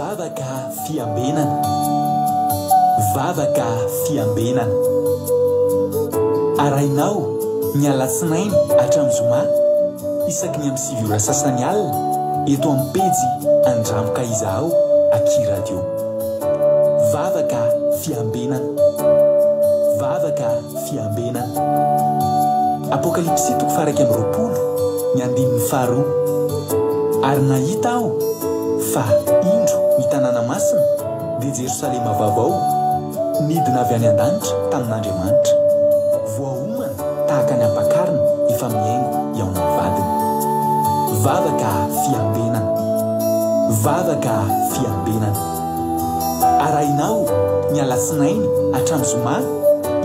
Vavaka fiambenana. Vavaka fiambenana. Arahinao ny alatsinainy hatramin'ny zoma isaky ny amin'ny 9 ora sasany alina eto amin'ny pejy Andramo ka izahao aky radio. Vavaka fiambenana. Vavaka fiambenana. Apokalypsy toko faha 21, ny andininy faharoa. Ary nahita aho fa, indro, ny tanàna masina, dia Jerosalema vaovao, nidina avy any an-danitra tamin'Andriamanitra. Voaomana tahaka ny ampakarina efa mihaingo hihaona vadiny. Vavaka fiambenana. Vavaka fiambenana. Arahinao ny alatsinainy hatramin'ny zoma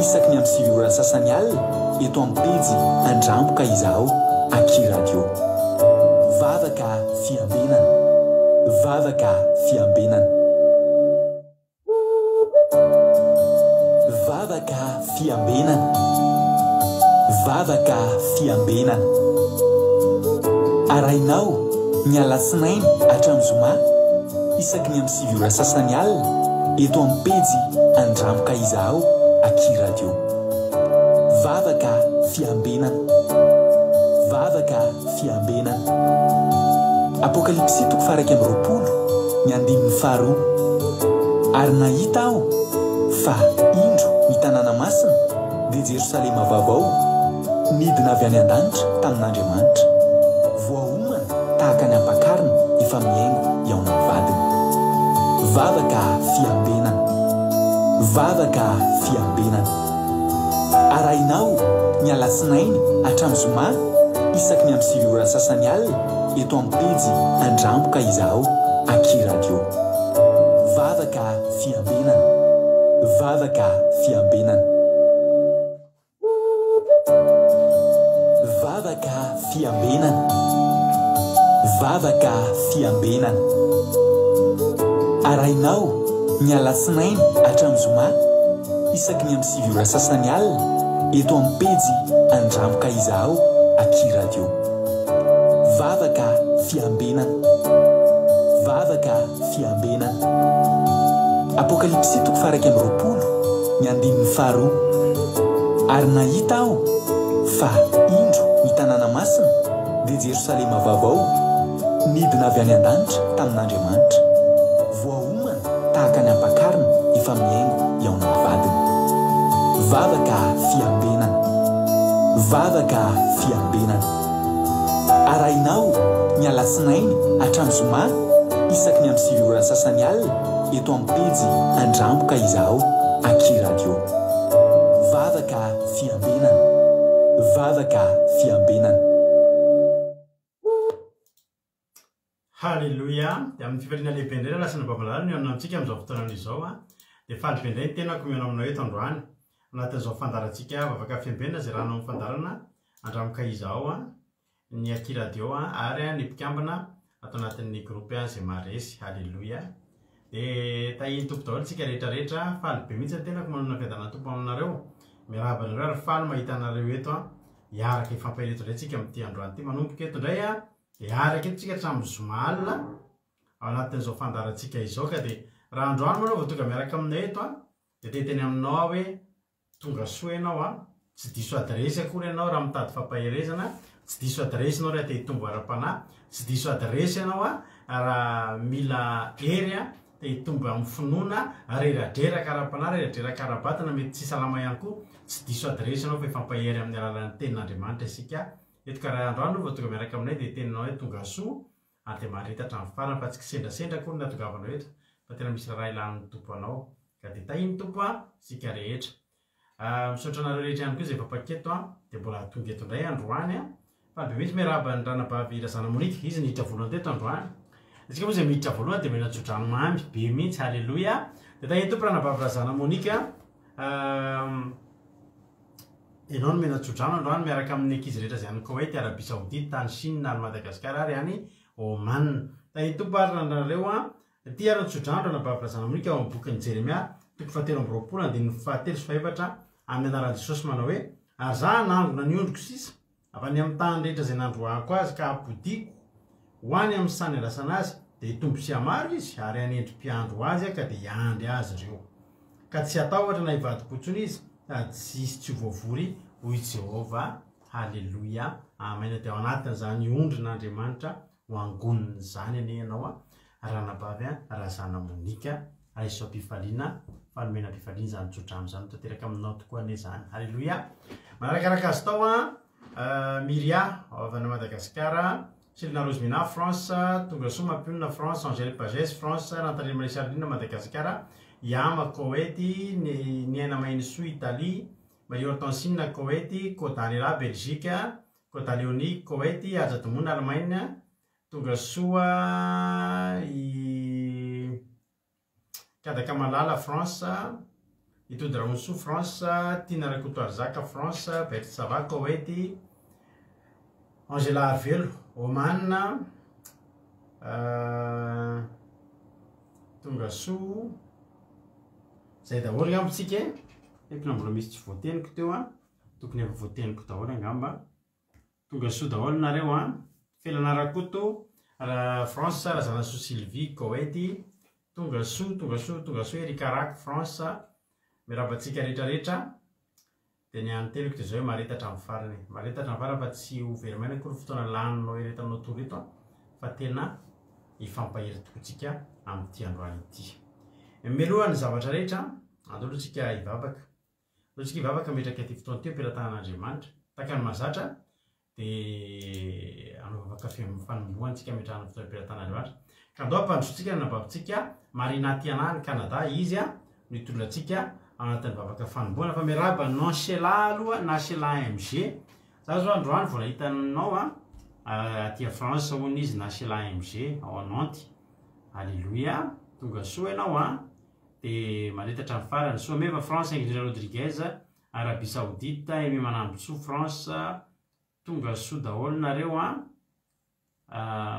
isaky ny amin'ny 9 ora sasany alina eto amin'ny pejy Andramo ka izahao Aky Radio. Vavaka fiambenana. Vavaka fiambenana. Vavaka fiambenana. Vavaka fiambenana. Arahinao ny alatsinainy hatramin'ny zoma isaky ny amin'ny 9 ora sasany alina eto amin'ny pejy Andramo ka izahao aky radio. Vavaka fiambenana. Vavaka fiambenana. Apokalypsy toko faha 21, ny andininy faharoa. Ary nahita aho fa, indro, ny tanàna masina, dia Jerosalema vaovao, nidina avy any an-danitra tamin'Andriamanitra. Voaomana tahaka ny ampakarina efa mihaingo hihaona amin'ny vadiny. Vavaka fiambenana. Vavaka fiambenana. Arahinao ny alatsinainy hatramin'ny zoma isaky ny amin'ny 9 ora sasany alina eto amin'ny pejy Andramo ka izahao Aky Radio. Vavaka fiambenana. Vavaka fiambenana. Vavaka fiambenana. Vavaka fiambenana. Arahinao ny alatsinainy hatramin'ny zoma isaky ny amin'ny 9 ora sasany alina eto amin'ny pejy Andramo ka izahao aky radio. Vavaka fiambenana. Vavaka fiambenana. Apokalypsy toko faha 21, ny andininy faharoa. Ary nahita aho fa, indro, ny tanàna masina, dia Jerosalema vaovao, nidina avy any an-danitra tamin'Andriamanitra. Voaomana tahaka ny ampakarina efa mihaingo hihaona amin'ny vadiny. Vavaka fiambenana. Vavaka fiambenana. Arahinao ny alatsinainy hatramin'ny zoma isaky ny amin'ny 9 ora sasany alina eto amin'ny pejy Andramo ka izahao Aky Radio. Vavaka fiambenana. Vavaka fiambenana. Haleloia! Dia amin'ny fifaliana lehibe indray lalahy sy ny babalala no mihaona amintsika amin'izao fotoana izao a. Dia faly be indray ny tenako mihaona aminao eto androany. Anatin'izao fandaharantsika vavaka fiambenana izay rahanao amin'ny fandaharana Andramo ka izahao a, ny Aky Radio a, ary ny mpikambana ato anatin'ny groupe izay maharesy. Haleloia! Dia tahian'ny Tompo daholo isika rehetra rehetra. Faly be mihitsy ny tenako manonona fiadanan'ny Tompo aminareo. Miarahaba anareo ary faly mahita anareo eto a. Hiaraka hifampahery eto indray tsika amin'ity androany ity. Manomboka eto indray a. Hiaraka eto tsika hatramin'ny zoma alina ao anatin'izao fandaharantsika izao ka dia raha androany moa ianao vao tonga miaraka aminay eto a, dia te hiteny aminao aho hoe tonga soa ianao a, tsy diso adiresy akory ianao raha mitady fampaherezana, tsy diso adiresy ianao raha te hitombo ara-panahy, tsy diso adiresy ianao a raha mila hery a, te hitombo amin'ny finoana, reradreraka ara-panahy, reradreraka ara-batana, mety tsy salama ihany koa, tsy diso adiresy ianao fa hifampahery amin'ny alalan'ny tenin'Andriamanitra isika eto ka raha androany vao tonga miaraka aminay dia teninao hoe tonga soa ary dia mahareta hatramin'ny farany fa tsy kisendrasendra akory ny nahatongavanao eto fa tena misy raharaha ilan'ny Tompo anao ka dia tahin'ny Tompo an isika rehetra. Misaotra anareo rehetra ihany koa izay efa mpaketo an dia mbola tonga eto indray androany an. Faly be mihitsy miarahaba ny ranabavy Razana Monica, izy niditra voalohany teto androany. Isika moa izay miditra voalohany dia mena tsodrano mamy be mihitsy, haleloia. Dia tahin'ny Tompo ranabavy Razana Monica. Ianao no mena tsodrano androany miaraka amin'ny ankizy rehetra izay any Koweït, Arabie Saoudite, tany Chine ary Madagascar ary any Oman. Tahin'ny Tompo ary ranareo an. Ity ary ny tsodrano ranabavy Razanamonika ao amin'ny bokin'i Jeremia, toko fahatelo amby 20, andininy fahatelo sy fahefatra, amin'ny anaran'i Jesosy manao hoe, Ary izaho hanangona ny ondriko sisa avy any amin'ny tany rehetra izay nandroahako azy ka hampodiako ho any amin'ny saha niandrasana azy. Dia hitombo sy hamaro izy, ary hanendry mpiandry ho azy ka dia hiandry azy ireo. Ka tsy hatahotra na hivadi-po intsony izy, sady tsy hisy tsy ho voavory, hoy Jehovah. Haleloia. Amena. Dia ao anatin'izany ondrin'Andriamanitra ho angonin'izany anie ianao, ranabavy Razana Monica. Raiso am-pifaliana, fa nomena am-pifaliana izany tsodrano izany. Ho tanteraka aminao tokoa anie izany. Haleloia. Manarakaraka azy tao an, Myria, avy any Madagasikara. Selina Rosemina, France, Tongasoa Mampionona, France, Angèle Pagès, France, Rantalena Marie Charline, Madagasikara, Yama, Koety, Niaina Mahinisoa, Italie, Marie Hortensine, Koety, Kodanela, Belgique, Koda Léonie, Koety, Haja Domona, Allemagne, Tongasoa i Kadaka Malala, France, Itody Rahonsoa, France, Tiana Rakotoarizaka, France, Bert Sava, Koety, Angela Arivelo, Oman, Tongasoa, zay daholo angamba tsika e, haiko na mbola misy tsy voateniko teo an, tokony efa voateniko daholo angamba. Tonga soa daholo nareo an! Felana Rakoto, France, Razanasoa Sylvie, Koety, Tonga soa, tonga soa, tonga soa Eric Rack, France, Miarahaba antsika rehetra rehetra, dia ny an'ny teniko dia izao hoe mahareta hatramin'ny farany e! Mahareta hatramin'ny farany fa tsy ho very maina akory ny fotoana laninao iretanao tory eto an, fa tena hifampahery tokoa tsika amin'ity androany ity. Mialoha ny zavatra rehetra, andao aloha tsika hivavaka. Ataontsika hivavaka hametraka ity fotoana ity eo am-pelatanan'Andriamanitra. Tahaka ny mahazatra dia hanao vavaka fanombohana isika hametrahana ny fotoana eo am-pelatanan'Andriamanitra. Ka andao hampandrosoantsika ny anabavitsika Marina Tiana any Canada. Izy no hitondra antsika ao anatin'ny vavaka fanombohana. Fa miarahaba an'i Nanchela aloha, Nanchela MG. Za zao androany vao nahita anao an, aty France hono izy Nanchela MG ao Nantes. Alléluia, tonga soa ianao an. Dia maneta hatramin'ny farany. Soameva, France, Ingrid Rodriguez, Arabie Saoudite, Aimé Manambotsoa, France, Tonga soa daholo nareo an!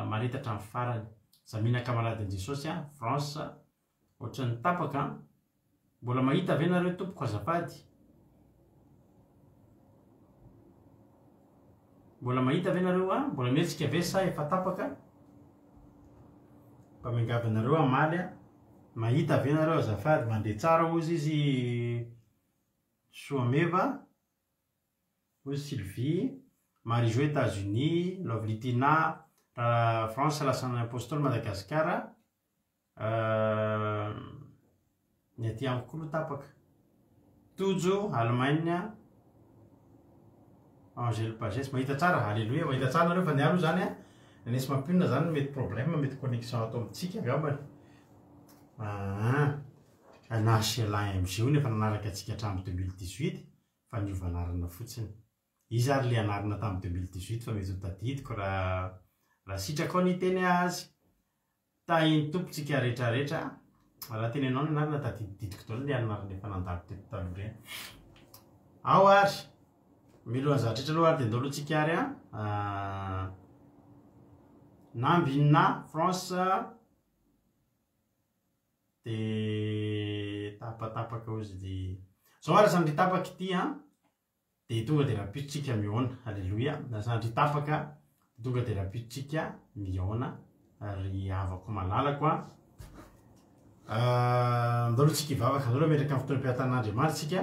Maneta hatramin'ny farany. Zamina Kamaladin'i Jesosy an, France, Ohatran'ny tapaka an! Mbola mahita ve nareo tompoko azafady? Mbola mahita ve nareo an? Mbola mihetsika ve sa efa tapaka? Mba miangavy anareo hamaly an! Mahita ve nareo azafady? Mandeha tsara hozy izy Soameva, hoy Sylvie, Marie Jo Etats Unis, Lovely Tina, France, Lasan'ny Apostoly Madagascar, Ny aty amiko koa aloha tapaka. Tojo, Allemagne, Angèle Pages, mahita tsara, alléluia, mahita tsara nareo fa ny ahy aloha zany an, ny anesy mampionona zany mety problème, mety connexion ato amintsika angambany. Aa, na HLAMG hono efa nanaraka antsika hatramin'ny 2018 fa niova anarana fotsiny. Iza ary le anarana tamin'ny 2018 fa mety ho tadidiko raha raha sitrakao ny hiteny azy. Tahin'ny Tompo tsika rehetra rehetra a! Raha tenenao ny anarana tadidididiko daholo le anarana efa nandalo teto taloha ireny. Ao ary! Milohan'ny zavatra rehetra aloha ary dia ndao aloha tsika ary a! Nambinina, France, dia tapatapaka ozy dia. Zao ary samy tapaka ity an! Dia tonga dia rahampitso tsika mihaona. Aleloia. Na sanatria tapaka dia tonga dia rahampitso tsika mihaona ry havako malalako a. Andao aloha tsika hivavaka, andao aloha hametraka ny fotoam-piatan'Andriamanitra tsika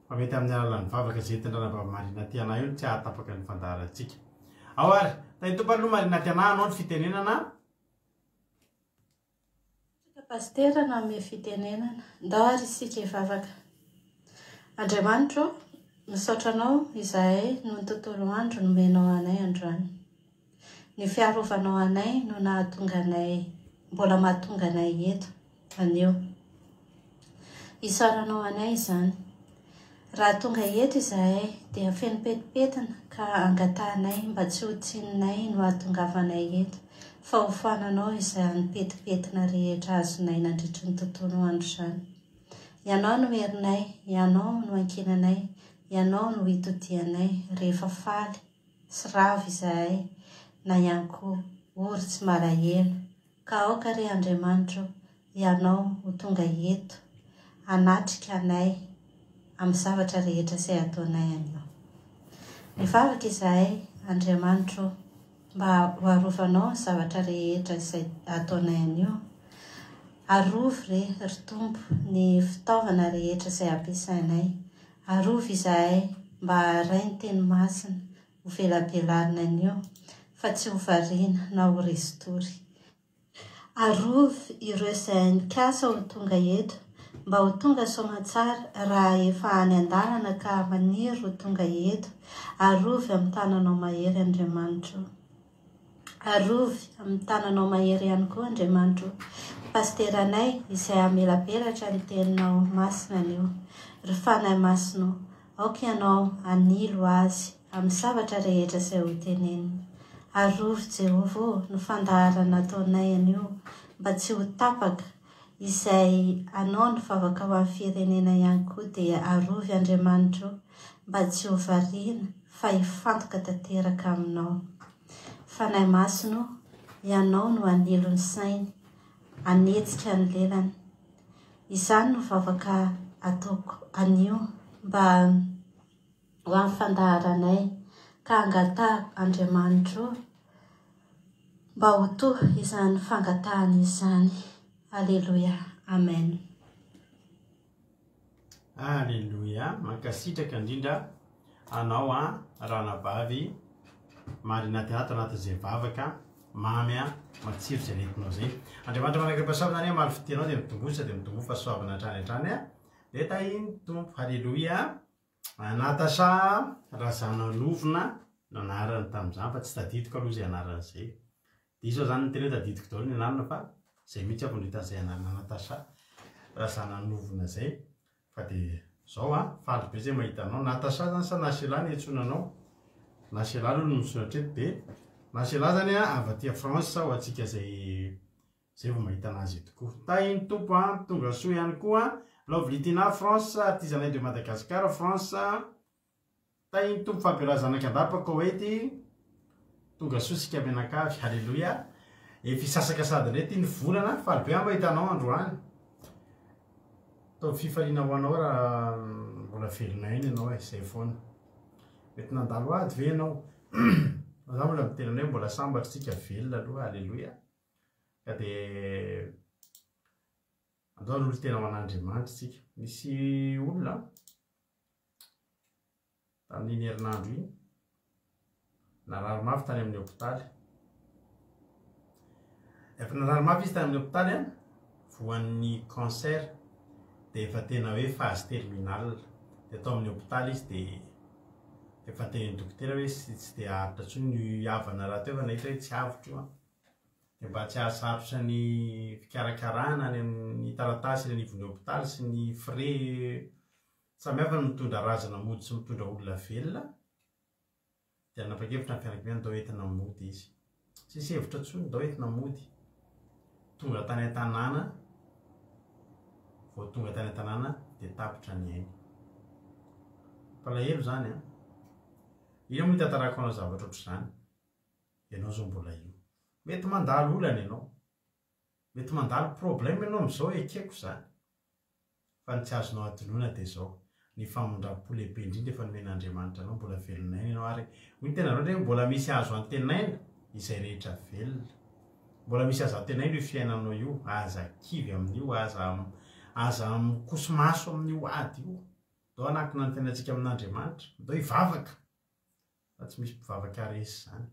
fa mety amin'ny alalan'ny vavaka izay entin-dRanabavy Marina Tiana io no tsy hahatapaka ny fandaharantsika. Ao ary, tahin'ny Tompo aloha Marina Tiana hanao ny fitenenana. Misaotra Pasitera nanome fitenenana. Ndao ary isika hivavaka. Andriamanitra ô, misaotra Anao izahay noho ny tontolo andro nomenao anay androany. Ny fiarovanao anay no nahatonga anay, mbola mahatonga anay eto anio. Isaoranao anay izany. Raha tonga eto izahay dia feno petipetina ka angatahanay mba tsy ho tsininay no hahatongavanay eto fa ho foananao izany petipetina rehetra azonay nandritry ny tontolo andro izany. Ianao no herinay, Ianao no ankinanay, Ianao no itodianay rehefa faly sy ravo izahay na ihany koa ory tsy malahelo Ka aoka re Andriamanitro Ianao ho tonga eto hanatrika anay amin'ny zavatra rehetra izay ataonay anio. Mivavaka izahay Andriamanitro o. mba ho arovanao ny zavatra rehetra izay ataonay anio. Arovy re, ry Tompo, ny fitaovana rehetra izay ampiasainay. Arovy izahay mba haharay ny teny masina ho velabelarina anio, fa tsy ho variana na ho resin-tory. Arovy ireo izay nikasa ho tonga eto, mba ho tonga soamantsara raha efa any an-dalana ka maniry ho tonga eto. Arovy amin'ny tananao mahery Andriamanitra o. Arovy amin'ny tananao mahery ihany koa Andriamanitra o. Pasiteranay izay hamelabelatra ny teninao masina anio. Ry Fanahy Masina o, Aoka ianao hanilo azy amin'ny zavatra rehetra izay hoteneniny. Arovy, Jehovah ô, ny fandaharana ataonay anio mba tsy ho tapaka. Izay hanao ny vavaka ho an'ny firenena ihany koa dia arovy, Andriamanitra ô, mba tsy ho variana fa hifantoka tanteraka aminao. Fanahy Masina ô, ianao no hanilo ny sainy, hanetsika ny lelany. Izany no vavaka ataoko anio mba ho amin'ny fandaharanay ka angatahako Andriamanitro mba ho to izany fangatahana izany. Aleloia. Amen. Aleloia. Mankasitraka indrindra anao an ranabavy Marina tena ato anatin'izay vavaka mamy an matsiro izay nentinao izay. Andriamanitra manak'ireo-pahasoavana anie hamaly fitia anao dia mitomboa sady mitomboa fahasoavana hatrany hatrany an. Dia tahin'ny Tompo. Haleloia. Natacha Razanalovina no anarany tamin'izany fa tsy tadidiko aloha izay anarany izay. Diso aho izany niteny hoe tadidiko daholo ny anarana fa izay mihitsy aho vao nahita an'izay anarana Natacha Razananovina izay. Fa dia zao an, faly be zay mahita anao. Natacha zany sa Nachela no iantsoana anao? Nachela aloha no misoratra eto dia Nachela zany an avy aty France ho antsika zay zay vao mahita anazy eto koa. Tahin'ny Tompo an, tonga soa ihany koa. Lovely Tina France, artisanay de Madagascar France. Tahin'ny Tompo Fabiola zanak'Andapa Koety Tonga soa isika mianakavy Haleloia Efa hisasaka sady indray ity ny volana Faly be aho mahita anao androany Ataovy fifaliana ho anao raha mbola velona aina ianao e Izay foana Mety nandalo ady ve ianao Fa za mbola miteny anao hoe mbola sambatra isika velona aloha Haleloia Ka dia andao hanolo-tena ho an'Andriamanitra isika Misy olona Tamin'iny herinandro iny, narary mafy tany amin'ny hopitaly. Efa narary mafy izy tany amin'ny hopitaly an, voan'ny cancer, dia efa tena hoe phase terminale. Dia tao amin'ny hopitaly izy dia efa tenin'ny dokotera hoe tsy dia haharitra intsony ny havana rahateo efa nahita hoe tsy avotra io an. Dia mba tsy hahasarotra ny fikarakarana any amin'ny taratasy eny anivon'ny hopitaly sy ny frais Samy hafa ny mitondra razana mody sy mitondra olona velona, dia nanapa-kevitra ny fianakaviana ndao entina mody izy. Tsisy hevitra intsony, ndao entina mody. Tonga tany an-tanàna, vao tonga tany an-tanàna dia tapitra ny ainy. Mpalahelo izany an! Inona moa hitantarako anao zavatra ohatr'izany? Ianao izao mbola io. Mety mandalo olana ianao. Mety mandalo problème ianao amin'izao, ekeko izany. Fa ny tsy azonao adinoina dia izao, ny famindram-po lehibe indrindra efa nomen'Andriamanitra anao, mbola velon'aina ianao ary hoy ny tenanao indray hoe mbola misy azo antenaina izay rehetra velona. Mbola misy azo antenaina io fiainanao io, aza kivy amin'io, aza aza mikoso-maso amin'io ady io. Ndao hanankina ny fiainantsika amin'Andriamanitra, ndao hivavaka fa tsy misy mpivavaka resy izany.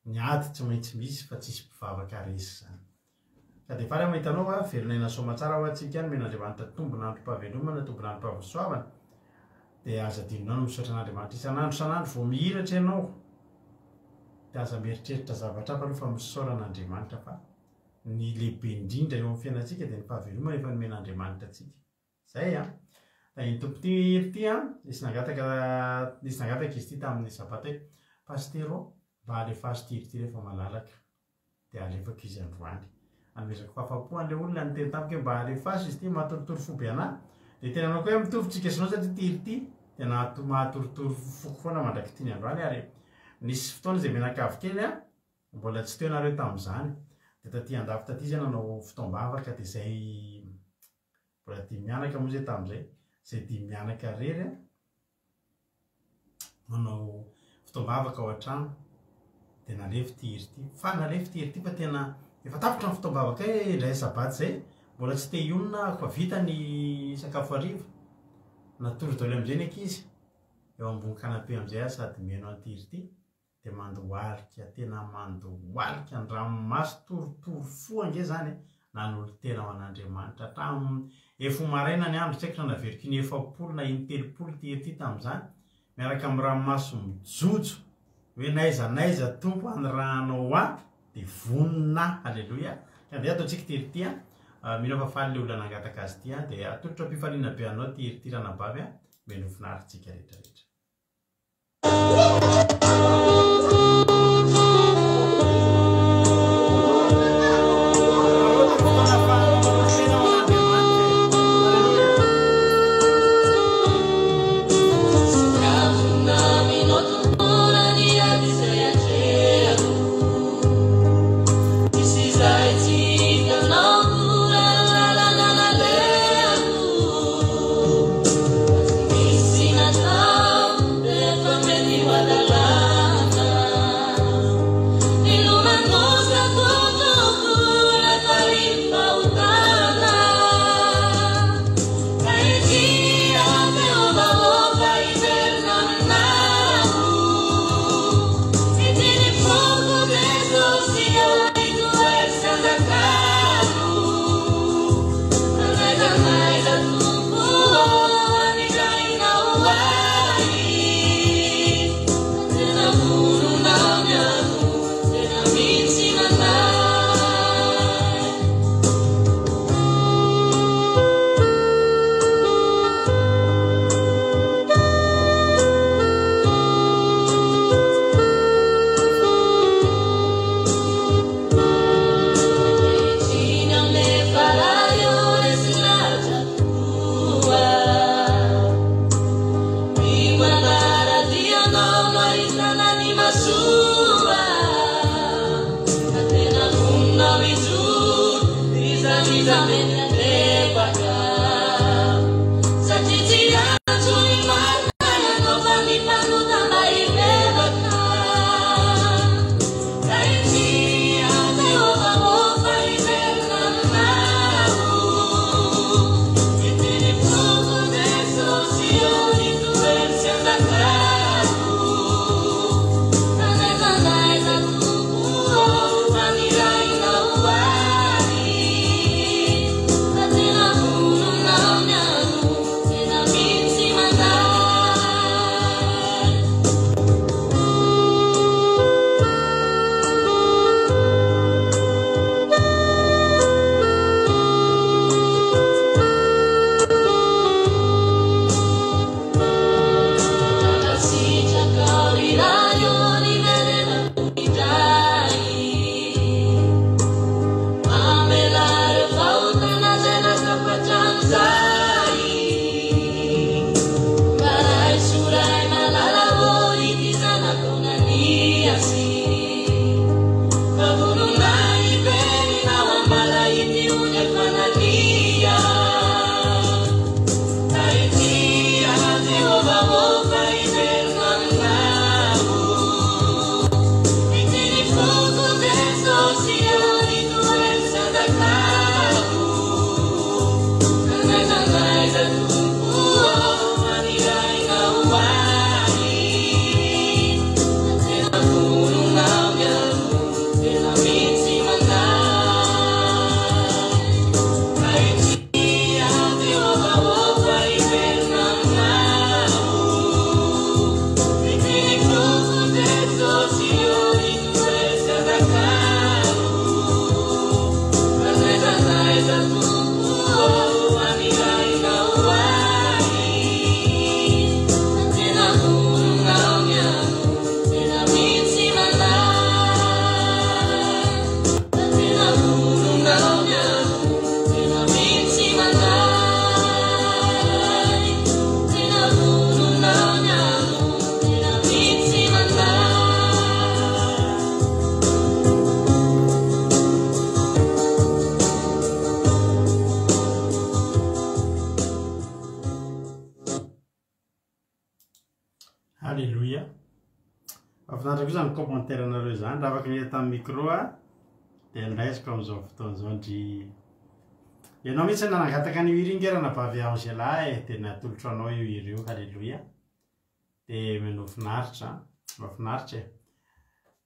Ny ady tsy maintsy misy fa tsisy mpivavaka resy izany. Ka dia faly aho mahita anao a, velon'aina soamatsara ho antsika, nomen'Andriamanitra tombon'androm-pahavelomana, tombon'androm-pahasoavana, dia aza adinonao ny misaotra an'Andriamanitra isan'andro isan'andro vao mihiratra ianao, dia aza mieritreritra zavatra hafa aloha fa misaora an'Andriamanitra fa ny lehibe indrindra eo amin'ny fiainantsika dia ny fahavelomana efa nomen'Andriamanitra antsika. Zay an! Iny tompo ity hira ity an, nisy nangataka nisy nangataka izy ity tamin'ny sabata hoe Pasitera ô, mba alefaso ity hira ity rehefa malalaka. Dia alefako izy androany. Anomezako fahafahampo an'ilay olona niteny tamiko hoe mba alefaso izy ity, mahatorotoro fo be anà. Dia tena nanao koa hoe mitovy tsika sy anao satria ity hira ity tena mahatorotoro foko foana mandrak'ity ny androany ary nisy fotoana izay mianakavy kely an, mbola tsy teo nareo tamin'izany, dia taty andafy taty izay nanao fotoam-bavaka dia izay Mbola dimy mianaka moa izay tamin'izay, izay dimy mianaka irery an, manao fotoam-bavaka ao an-trano. Dia nalefa ity hira ity. Fa nalefa ity hira ity fa tena efa tapitra ny fotoam-bavaka e, indray sabata izay. Mbola tsy te hionona aho fa vita ny sakafo hariva. Natory daholo amin'izay ny ankizy. Eo ambony canapé amin'izay aho sady mihaino an'ity hira ity. Dia mandohalika, tena mandohalika, ny ranomaso torotoro fo ange izany e, nanolo-tena ho an'Andriamanitra. Hatramin'ny efa ho maraina ny andro, tsy haiko na naveriko in 40 na in 30 ity hira ity tamin'izany, miaraka amin'ny ranomaso mijojo, hoe n'aiza n'aiza Tompo hanirahanao ahy dia vonona aho, aleloia. Ka andeha ataontsika ity hira ity an, mino aho fa faly ilay olona nangataka azy ity an, dia atolotro am-pifaliana be anao ity hira ity ranabavy an, mino ho finaritsika rehetra rehetra. Mahafinaritra koa izany commentaire nareo izany, raha afaka nihira tamin'ny micro aho dia niraisiko amin'izao fotoana izao ndry. Ianao mihitsy no nangataka an'io hira io nge ranabavy Angela e, dia natolotro anao io hira io, haleloia. Dia minofinaritra, mahafinaritra e.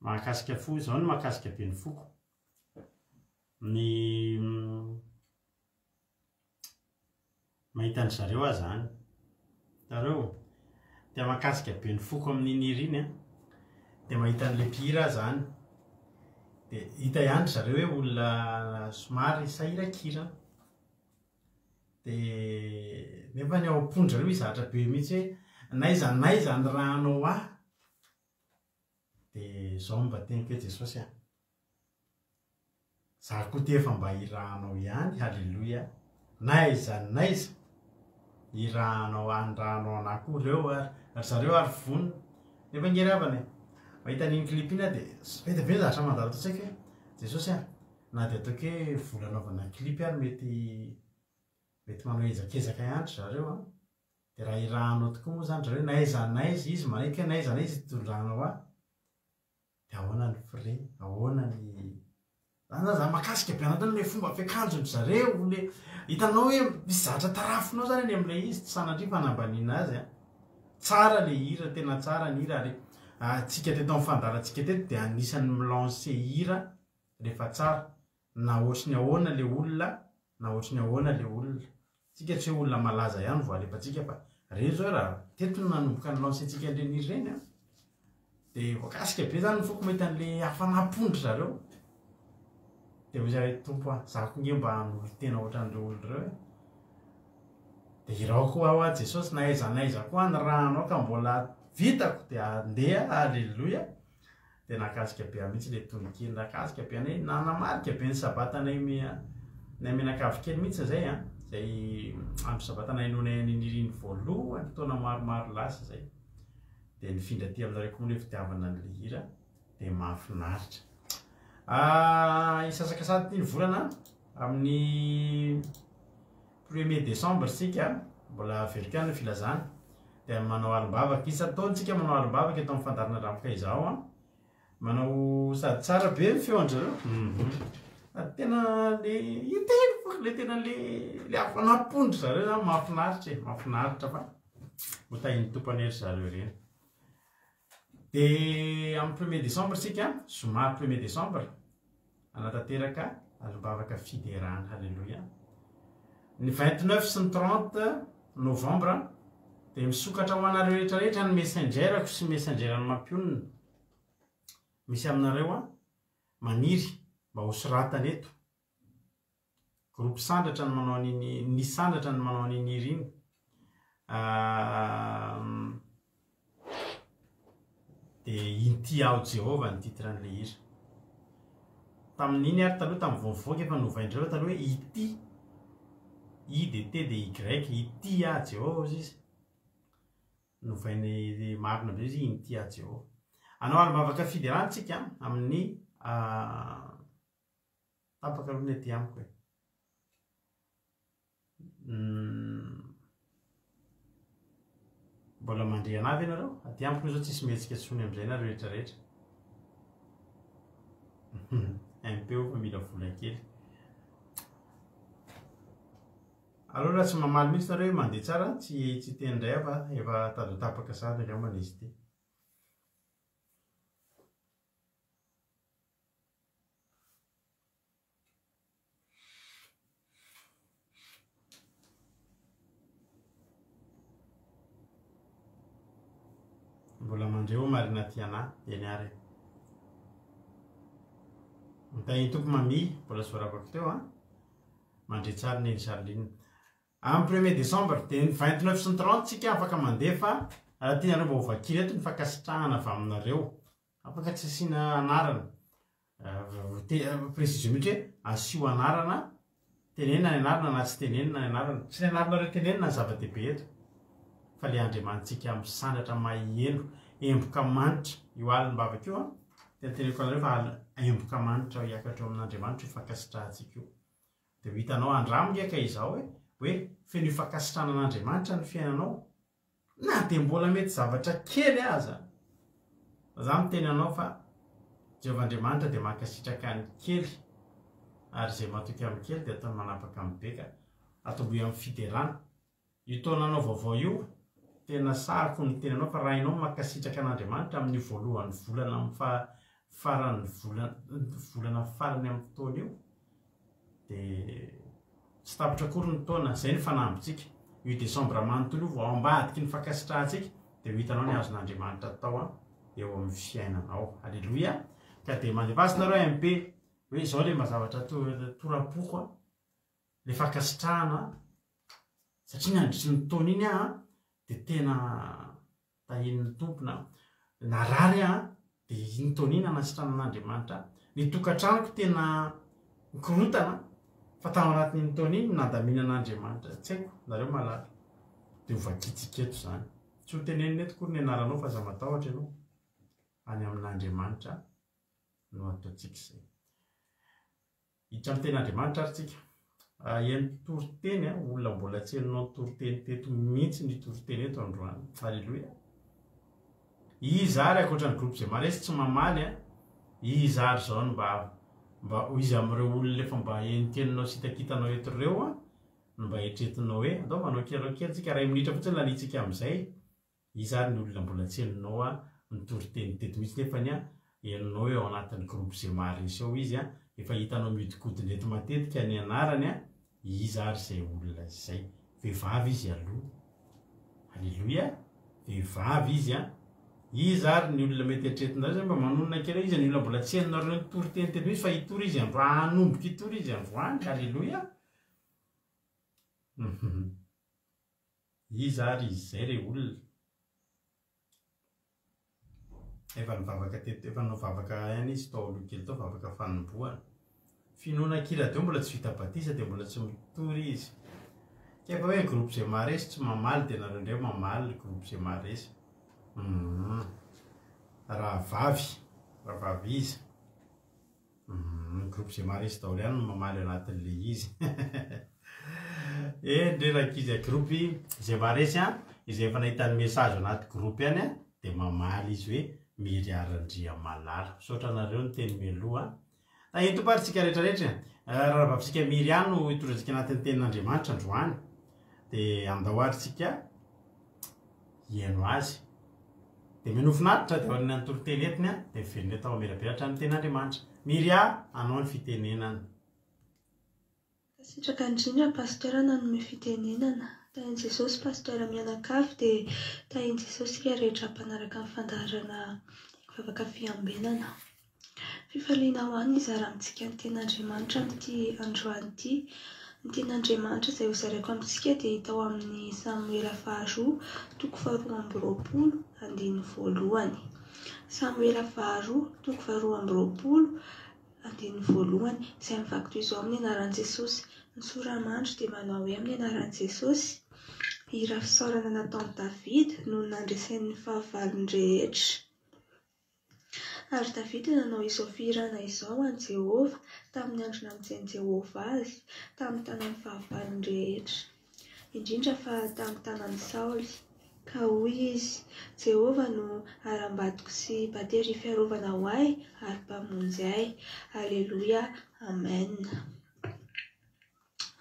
Mahakasika fo, izao no mahakasika be ny foko. Ny Mahita an-dry zareo aho zany. Hitanareo? Dia mahakasika be ny foko amin'iny hira iny an. Dia mahita an'ilay mpihira aho zany. Dia hita ihany ry zareo hoe olona somary sahirankirana. Dia nefa ny ao am-pon-dry zareo misy zavatra be mihitsy hoe n'aiza n'aiza anirahanao ahy. Dia izao no mba teniko hoe Jesosy a. Za koa ty efa mba irahanao ihany haleloia n'aiza n'aiza irahanao anirahanao anah koa reo ary ry zareo ary vonona nefa nge ry havana e mahita an'iny clip iny aho de be dia be ny zavatra mandalo ato an-tsaiko hoe Jesosy a na dia ataoko hoe vola anaovana clip ary mety mety manao ezakezaka ihany ry zareo a de raha irahanao tokoa moa zany ry zareo n'aiza n'aiza izy manaiky hoe n'aiza n'aiza itondranao ahy Dia ahoana ny frais? Ahoana ny. Zany zany za makasika be anatiny le fomba fiakanjon-dry zareo, le hitanao hoe misy zavatra tarafinao zany any amin'ilay izy, tsy sanatria fanambaniana azy an. Tsara le hira, tena tsara ny hira ary antsika teto amin'ny fandaharantsika teto dia anisan'ny mi-lancer hira rehefa tsara. Na ohatry ny ahoana le olona na ohatry ny ahoana le olona. Tsika tsy hoe olona malaza ihany vao alefantsika fa reny zao raha teto no nanomboka ni lancer ntsika an'ireny hira ireny an. De voakasika be zany ny foko mahita an'le hafanam-pon-dry zareo. De hoy za hoe Tompo a, za koa nge mba hanolo-tena ohatran'ireo olona ireo e. De hirao koa aho a Jesosy na aiza na aiza koa anirahanao ka mbola vitako de andeha, aleloia. Dia nahakasika be ahy mihitsy ilay tononkira, nahakasika be anay, nanamarika be ny sabatanay nay mianakavy kely mihitsy izay an, izay andro sabata nahenoanay an'iny hira iny voalohany taona maromaro lasa izay. Dia nifindra aty aminareo koa moa ilay fitiavana an'ilay hira, dia mahafinaritra. Ah, hisasaka sady ity ny volana amin'ny premier décembre isika, mbola averiko ihany ny filazana. Dia manao alim-bavaka. Isan-taona tsika manao alim-bavaka eto amin'ny fandaharana Ramoka Izaho an. Manao sady tsara be ny feon-dry zareo. Mhm. Sady tena le hiteny foko le tena le le hafanam-pon-dry zareo zany mahafinaritra e, mahafinaritra fa ho tahin'ny Tompo anie ry zareo ireny. Dia amin'ny premier décembre isika, zoma premier décembre, hanatanteraka alim-bavaka fiderana. Haleloia. Ny 29 sy ny 30 novembre dia misokatra ho anareo rehetra rehetra ny messenger-ko sy messenger-n'ny mampionona. Misy aminareo an, maniry mba ho soratana eto. Groupe Sandratra no manao an'iny, ny Sandratra no manao an'iny hira iny. Dia Inty aho Jehovah ny titre an'ilay hira. Tamin'iny ary taloha tamin'ny vao nivoaka efa novain-dreo taloha hoe Ity. I dia T dia Y, Ity aho Jehovah hozy izy. Novainy marina be izy Inty aho Jehovah. Hanao alim-bavaka fiderana tsika amin'ny Tapaka aloha ny aty amiko e. Mbola mandre anah ve nareo? Aty amiko aloha zao tsisy mihetsika intsony amin'izay nareo rehetra rehetra. MP fa mila vola kely. Aleo raha tsy mamaly mihitsy nareo hoe mandeha tsara, tsy tsy hiteny indray aho fa efa tady ho tapaka sahady angambany izy ity. Mbola mandre o Marina Tiana, eny ary e. Mitahiany Tompo Mamy, mbola tsy voaravako teo an. Mandre tsara Neny Charline. Amin'ny premier décembre, dia ny 29 sy ny 30 tsika afaka mandefa raha tianareo mba ho vakiana eto ny fankasitrahana avy aminareo. Afaka tsy asiana anarana. Précision mihitsy hoe asio anarana, tenenina ny anarana na tsy tenenina ny anarana. Tsy ny anaranareo tenenina ny zava-dehibe eto fa le Andriamanitsika misandratra maheno emboka manitra io alim-bavaka io an. Tena teneniko anareo fa emboka manitra hiakatra eo amin'Andriamanitra io fankasitrahantsika io. Dia ho hitanao andramo nge ka izao hoe hoe feno io fankasitrahana an'Andriamanitra ny fiainanao. Na dia mbola mety zavatra kely aza. Fa za miteny anao fa Jehovah Andriamanitra dia mankasitraka ny kely ary izay matoky amin'ny kely dia ataony manapaka amin'ny be ka atombohy amin'ny fiderana. Io taonanao vaovao io, tena sahiko ny miteny anao fa raha ianao mankasitraka an'Andriamanitra amin'io voalohan'ny volana amin'ny faran'ny volana volana farany amin'ny taona io dia tsy tapitra akory ny taona, izay ny fanambintsika. Io desambra manontolo io vao ao ambadiky ny fankasitrahantsika dia ho hitanao ny azon'Andriamanitra atao eo amin'ny fiainanao. Aleloia! Ka dia mandefasa nareo MP hoe izao ilay mba zavatra tora-poko a. le fankasitrahana satria nandritry ny taona iny aho dia tena tahian'ny Tompo na narary aho dia iny taona iny nanasitranan'Andriamanitra ahy. Ny tokantranoko tena nikorontana fa tao anatin'iny taona iny nandaminan'Andriamanitra, tsy haiko nareo mahalala. Dia ho vakintsika eto izany. Tsy ho tenenina eto akory ny anaranao fa aza matahotra ianao. Any amin'Andriamanitra no ataontsika izay. Hiditra amin'ny tenin'Andriamanitra ary tsika. Heno toriteny a, olona mbola tsy henonao nitoriteny teto mihitsy ny hitoriteny eto androany. Alléluia. Iza ary ankoatra ny groupe Zemaresy tsy mamaly a, iza ary izao no mba mba iza amin'ireo olona efa mba henokenonao sy hitakitanao eto ireo a, no mba eritreretinao hoe andao manao kely kely tsika, iray minitra fotsiny laniantsika amin'izay. Iza ary ny olona mbola tsy henonao a nitory teny teto mihitsy nefany a henonao hoe ao anatin'ny groupe ze maharesy ao izy a efa hitanao miodikodina eto matetika ny anarany a iza ary izay olona izay vehivavy izy aloha aleloia vehivavy izy a iza ary ny olona mety eritreretinareo zay mba manonona kely hoe iza ny olona mbola tsy henonareo nitory teny teto mihitsy fa hitory izy androany hanomboka hitory izy androany aleloia Iza ary izy izay re olona? Efa nivavaka teto, efa nanao vavaka ihany izy tao aloha kely tao, vavaka fanombohana. Finoana kira deo mbola tsy vita batisa dia mbola tsy mitory izy. Ka efa hoe groupe izay maharesy tsy mamaly dia nareo indray mamaly groupe izay maharesy. Hum. Rahavavy, rahavavy iza? Ny groupe izay maharesy daholo ihany no mamaly ao anatin'ilay izy. Eny re rankizy a, groupe izay maharesy a, izay efa nahita ny message ao anaty groupe ihany a, dia mamaly izy hoe Miry Randriamalala. Misaotra anareo niteny mialoha. Tahin'ny Tompo ary tsika rehetra rehetra e. Rahavavintsika Miry ihany no hitondra antsika anatin'ny tenin'Andriamanitra androany. Dia andao ary tsika hihaino azy. Dia minoa finaritra dia aorian'ny toriteny entiny dia miverina eto mamirapiratra ny tenin'Andriamanitra. Miria, anao ny fitenenana. Mankasitraka indrindra Pasteur nanome fitenenana. Tahin'i Jesosy Pasteur mianakavy dia tahin'i Jesosy isika rehetra mpanaraka ny fandaharana vavaka fiambenana. Fifaliana ho ahy ny hizara amintsika ny Tenin'Andriamanitra amin'ity androany ity. Ny Tenin'Andriamanitra izay hozaraiko amintsika dia hita ao amin'ny Samoela faharoa, toko faharoa amby roapolo, andininy voalohany. Samoela faharoa, toko faharoa amby roapolo, andininy voalohany, izay mivaky toy izao amin'ny anaran'i Jesosy. Ny sora-mandry dia manao hoe amin'ny anaran'i Jesosy, hira fisaorana nataon'i Davida noho ny nandreseny ny fahavalony rehetra. Ary Davida nanao izao fihirana izao ho an'i Jehovah, tamin'ny andro namonjen'i Jehovah azy tamin'ny tanan'ny fahavalony rehetra, indrindra fa tamin'ny tanan'i Saoly. Ka hoy izy, Jehovah no harambatoko sy bateria fiarovana ho ahy ary Mpamonjy ahy. Aleloia! Amena.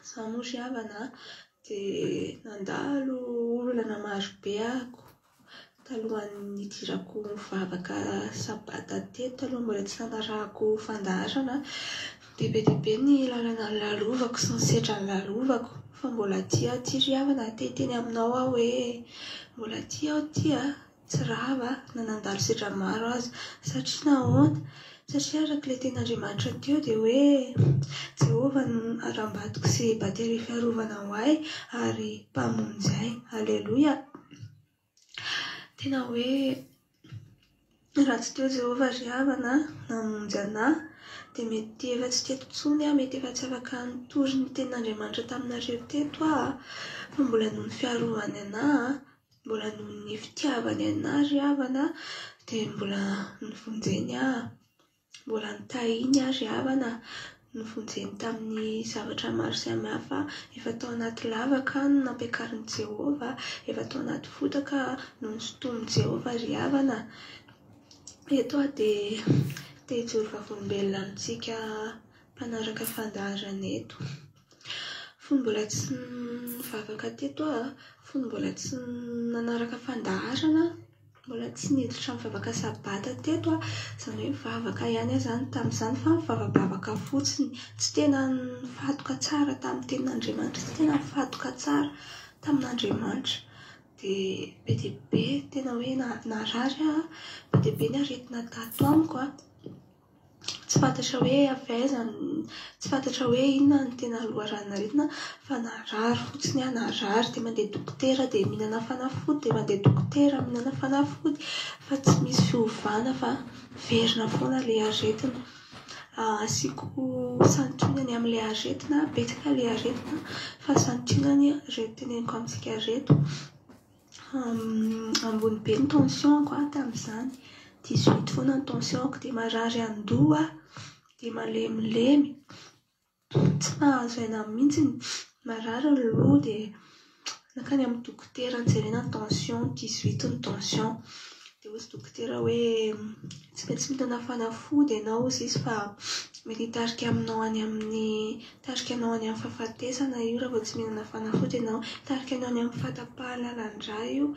Izaho moa ry havana dia nandalo olana marobe ahako talohan'ny nidirako nivavaka sabata teto, taloha mbola tsy nanarahako fandaharana. Dia be dia be ny lalana nolalovako sy ny sedra nolalovako fa mbola aty aho ity ry havana, te hiteny aminao aho hoe mbola aty aho ity a! Tsy rava na nandalo sedra maro aza. Satria nahoana? Satria araka ilay tenin'Andriamanitra teo dia hoe Jehovah no harambatoko sy bateria fiarovana ho ahy ary Mpamonjy ahy. Aleloia! Tena hoe raha tsy teo Jehovah ry havana namonjy anà dia mety efa tsy teto intsony aho, mety efa tsy afaka nitory ny tenin'Andriamanitra taminareo teto aho, fa mbola noho ny fiarovany anà Mbola noho ny fitiavany anah ry havana dia mbola novonjeny aho, mbola notahiny aho ry havana, novonjeny tamin'ny zavatra maro samihafa, efa tao anaty lavaka aho no nampiakarin'i Jehovah, efa tao anaty fotaka aho no nosintomin'i Jehovah ry havana. Eto aho dia te hijoro vavolombelona amintsika mpanaraka fandaharana eto. Fony mbola tsy nivavaka teto aho, fony mbola tsy nanaraka fandaharana aho, mbola tsy niditra nivavaka sabata teto aho, izany hoe nivavaka ihany aho izany tamin'izany fa nivavabavaka fotsiny. Tsy tena nifantoka tsara tamin'ny tenin'Andriamanitra, tsy tena nifantoka tsara tamin'Andriamanitra. Dia be dia be, tena hoe narary aho, be dia be ny aretina tato amiko an. Tsy fantatra hoe avy aiza, tsy fantatra hoe inona no tena loharanon'aretina fa narary fotsiny aho, narary dia mandeha dokotera dia mihinana fanafody, dia mandeha dokotera mihinana fanafody fa tsy misy fiovana fa miverina foana ilay aretina. Asiako santionany amin'ilay aretina, betsaka ilay aretina fa santionany ireto teneniko amintsika ireto. Ambony be ny tension-ko tamin'izany, dix-huit foana ny tension-ko, dia marary an-doha aho, dia malemilemy, tsy mahazo aina mihitsy, marary ny loha dia nankany amin'ny dokotera nojerena ny tension, dix-huit ny tension. Dia hoy izy dokotera hoe tsy maintsy mihinana fanafody ianao hozy izy fa mety hitarika aminao any amin'ny, hitarika anao any amin'ny fahafatesana io raha vao tsy mihinana fanafody ianao. Hitarika anao any amin'ny fahatapahan-lalan-drà io.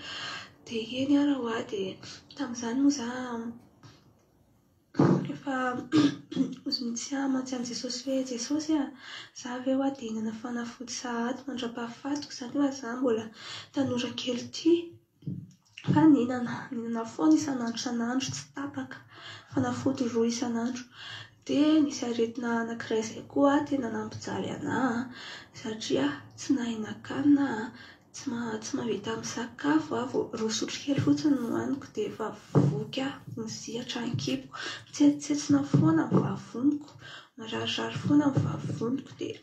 Dia eny ary ho'a dia tamin'izany moa izaho efa tsy mantsy an'i Jesosy hoe Jesosy a, izaho ve ho'a dia hihinana fanafody sahady mandra-pahafatiko izany fa izaho mbola tanora kely ity. Fa nihinana, nihinana foana isan'andro isan'andro tsy tapaka, fanafody roa isan'andro. Dia nisy aretina anankiray izay koa tena nampijaly anà satria tsy nahinan-kanina aho, tsy tsy mahavita misakafo aho, vao roa sotrokely fotsiny no hohaniko dia efa voky aho, mizihatra ny kiboko. Mitsentsintsina foana ny vavoniko, mararirary foana ny vavoniko dia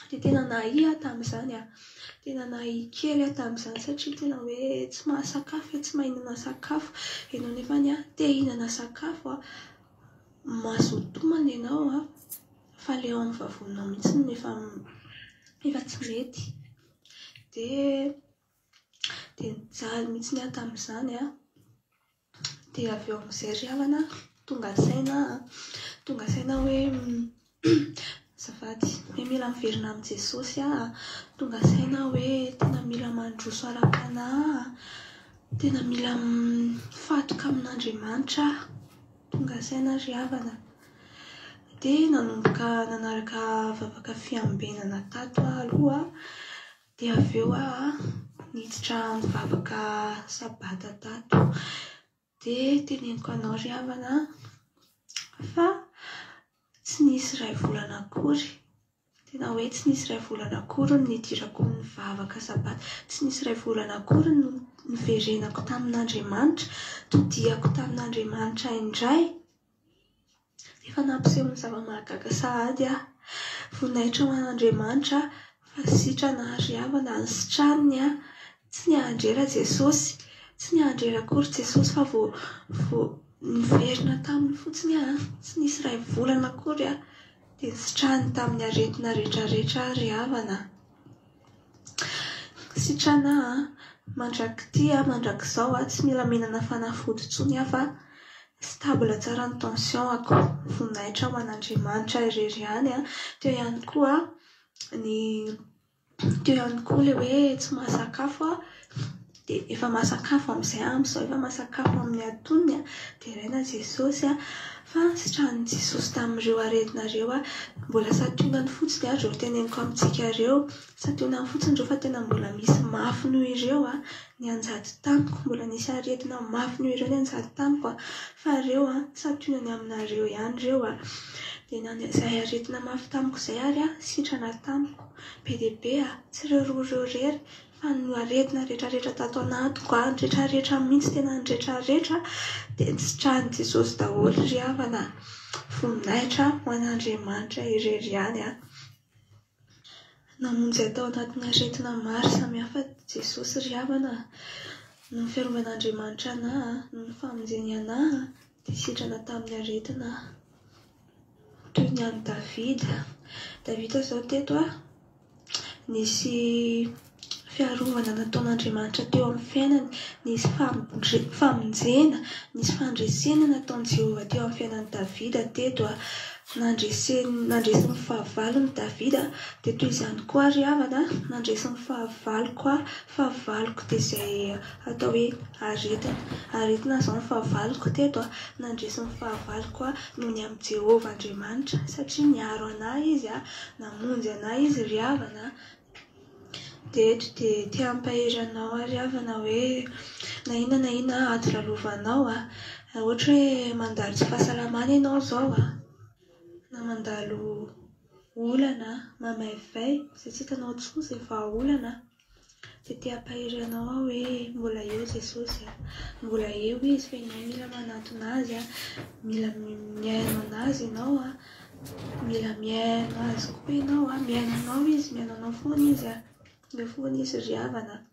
Dia tena nahia aho tamin'izany an! Tena nahia kely aho tamin'izany satria tena hoe tsy mahasakafo e, tsy mahinana sakafo. Ianao nefany an, te hihinana sakafo an, mazoto homana ianao an, fa ilay ao amin'ny vavoninao mihitsy no efa efa tsy mety. Dia dia nijaly mihitsy aho tamin'izany an. Dia avy eo amin'izay ry havana, tonga saina aho an, tonga saina aho hoe azafady, hoe mila miverina amin'i Jesosy aho an, tonga saina aho hoe tena mila mandroso ara-panahy aho an, tena mila mifatoka amin'Andriamanitra aho, tonga saina aho ry havana. Dia nanomboka nanaraka vavaka fiambenana tato aho aloha. Dia avy eo aho niditra nivavaka sabata tato. Dia teneniko anao ry havana fa tsy nisy iray volana akory, tena hoe tsy nisy iray volana akory no nidirako nivavaka sabata, tsy nisy iray volana akory no niverenako tamin'Andriamanitra, todihako tamin'Andriamanitra indray. Efa nampiseho ny zava-mahagaga sahady aho. Voninahitra ho an'Andriamanitra fa sitrana ary havana ny sitraniny aho. Tsy niandry ela Jesosy, tsy niandry ela akory Jesosy fa vao vao niverina taminy fotsiny aho, tsy nisy iray volana akory aho dia nisitraniny tamin'ny aretina rehetrarehetra aho ry havana. Sitrana aho an, mandrak'ity aho mandrak'izao aho tsy mila mihinana fanafody intsony aho fa stable tsara ny tension-ako. Voninahitra ho an'Andriamanitra irery ihany an. Teo ihany koa ny teo ihany koa ilay hoe tsy mahasakafo aho dia efa mahasakafo amin'izay aho amin'izao efa mahasakafo amin'ny antonony an. Deraina Jesosy an. Fa sitranin'i Jesosy tamin'ireo aretina ireo aho. Mbola santionany fotsiny ary ireo teneniko amintsika ireo. Santionany fotsiny ireo fa tena mbola misy mafy noho ireo nianjady tamiko. Mbola nisy aretina mafy noho ireo nianjady tamiko fa ireo santionany aminareo ihany ireo. Dia na izay aretina mafy tamiko izay ary sitrana tamiko. Be dia be, tsy ireo roa ireo irery Fa ny aretina retraretra tato anatiko a, ny retraretra mihitsy, tena ny retraretra dia nisitrahan'i Jesosy daholo ry havana a. Voninahitra ho an'Andriamanitra irery ihany a. Namonjy ahy tao anatin'ny aretina maro samihafa Jesosy ry havana a. Noho ny fiarovan'Andriamanitra anà, noho ny famonjeny anà dia sitrana tamin'ny aretina aho. Toy ny an'i Davida. Davida izao teto a. Nisy fiarovana nataon'Andriamanitra teo amin'ny fiainany, nisy famonjena, nisy fandresena nataon'i Jehovah teo amin'ny fiainan'i Davida teto. Nandreseny, nandresy ny fahavalony Davida, dia toy izany koa ry havana, nandresy ny fahavaloko aho, fahavaloko dia izay atao hoe aretina. Aretina izao ny fahavaloko teto, nandresy ny fahavaloko aho noho ny amin'i Jehovah Andriamanitra, satria niaro an'ahy Izy, namonjy an'ahy Izy ry havana. Dia eto dia te hampahery anao aho ry havana hoe na inona na inona ady lalovanao, raha ohatra hoe mandalo tsy fahasalamana ianao izao, na mandalo olana mamaivay izay tsy hitanao intsony izay vahaolana, dia te hampahery anao aho hoe mbola eo Jesosy a, mbola eo Izy fa ianao mila manantona Azy a, mila mihaino an'Azy ianao a, mila mihaino Azy koa ianao a, mihaino anao Izy, mihaino anao foana Izy a, eo foana Izy ry havana a.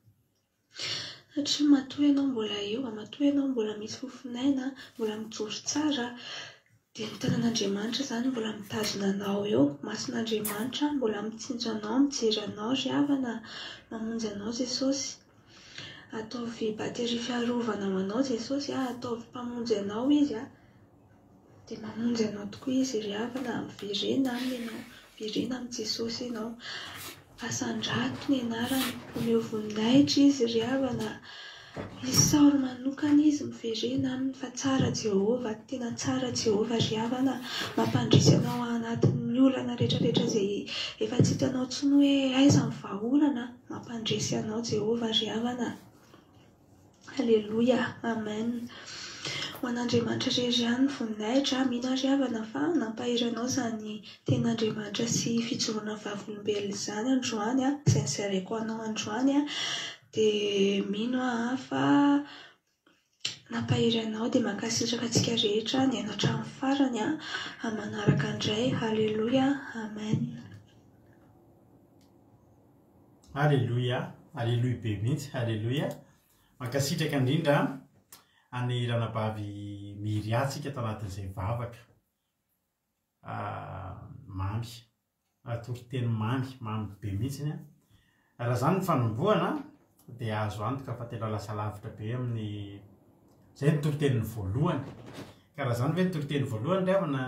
Satria matoa ianao mbola eo, matoa ianao mbola misy fofon'aina, mbola mijoro tsara, dia ny tanan'Andriamanitra izany mbola mitazona anao eo. Mason'Andriamanitra mbola mitsinjo anao, mijery anao ry havana, mamonjy anao Jesosy. Ataovy batterie fiarovana ho anao Jesosy, ataovy mpamonjy anao Izy. Dia mamonjy anao tokoa Izy ry havana, miverena Aminy ianao, miverena amin'i Jesosy ianao. Asandrato ny anarany, omeo voninahitra Izy ry havana, isaory manokana Izy, miverena Aminy fa tsara Jehovah, tena tsara Jehovah ry havana, mampandresy anao ao anatin'ny olana rehetrarehetra izay efa tsy hitanao intsony hoe aiza ny vahaolana, mampandresy anao Jehovah ry havana. Aleloia Amen Ho an'Andriamanitra irery ihany ny voninahitra, mino aho ry havana fa nampahery anao izany tenin'Andriamanitra sy fijoroana vavolombelona izany androany, izay nozaraiko ho anao androany, dia mino aho fa nampahery anao dia mankasitraka antsika rehetra nihaino hatramin'ny farany, amin'ny manaraka indray, Aleloia Amen. Aleloia, aleloia be mihitsy, aleloia. Mankasitraka indrindra an'i ranabavy Miria tsika tao anatin'izay vavaka mamy, toriteny mamy, mamy be mihitsy. Raha izany ny fanombohana dia azo antoka fa tena lasa lavitra be amin'ny izay ny toriteniny voalohany. Ka raha izany ve ny toriteny voalohany ry havana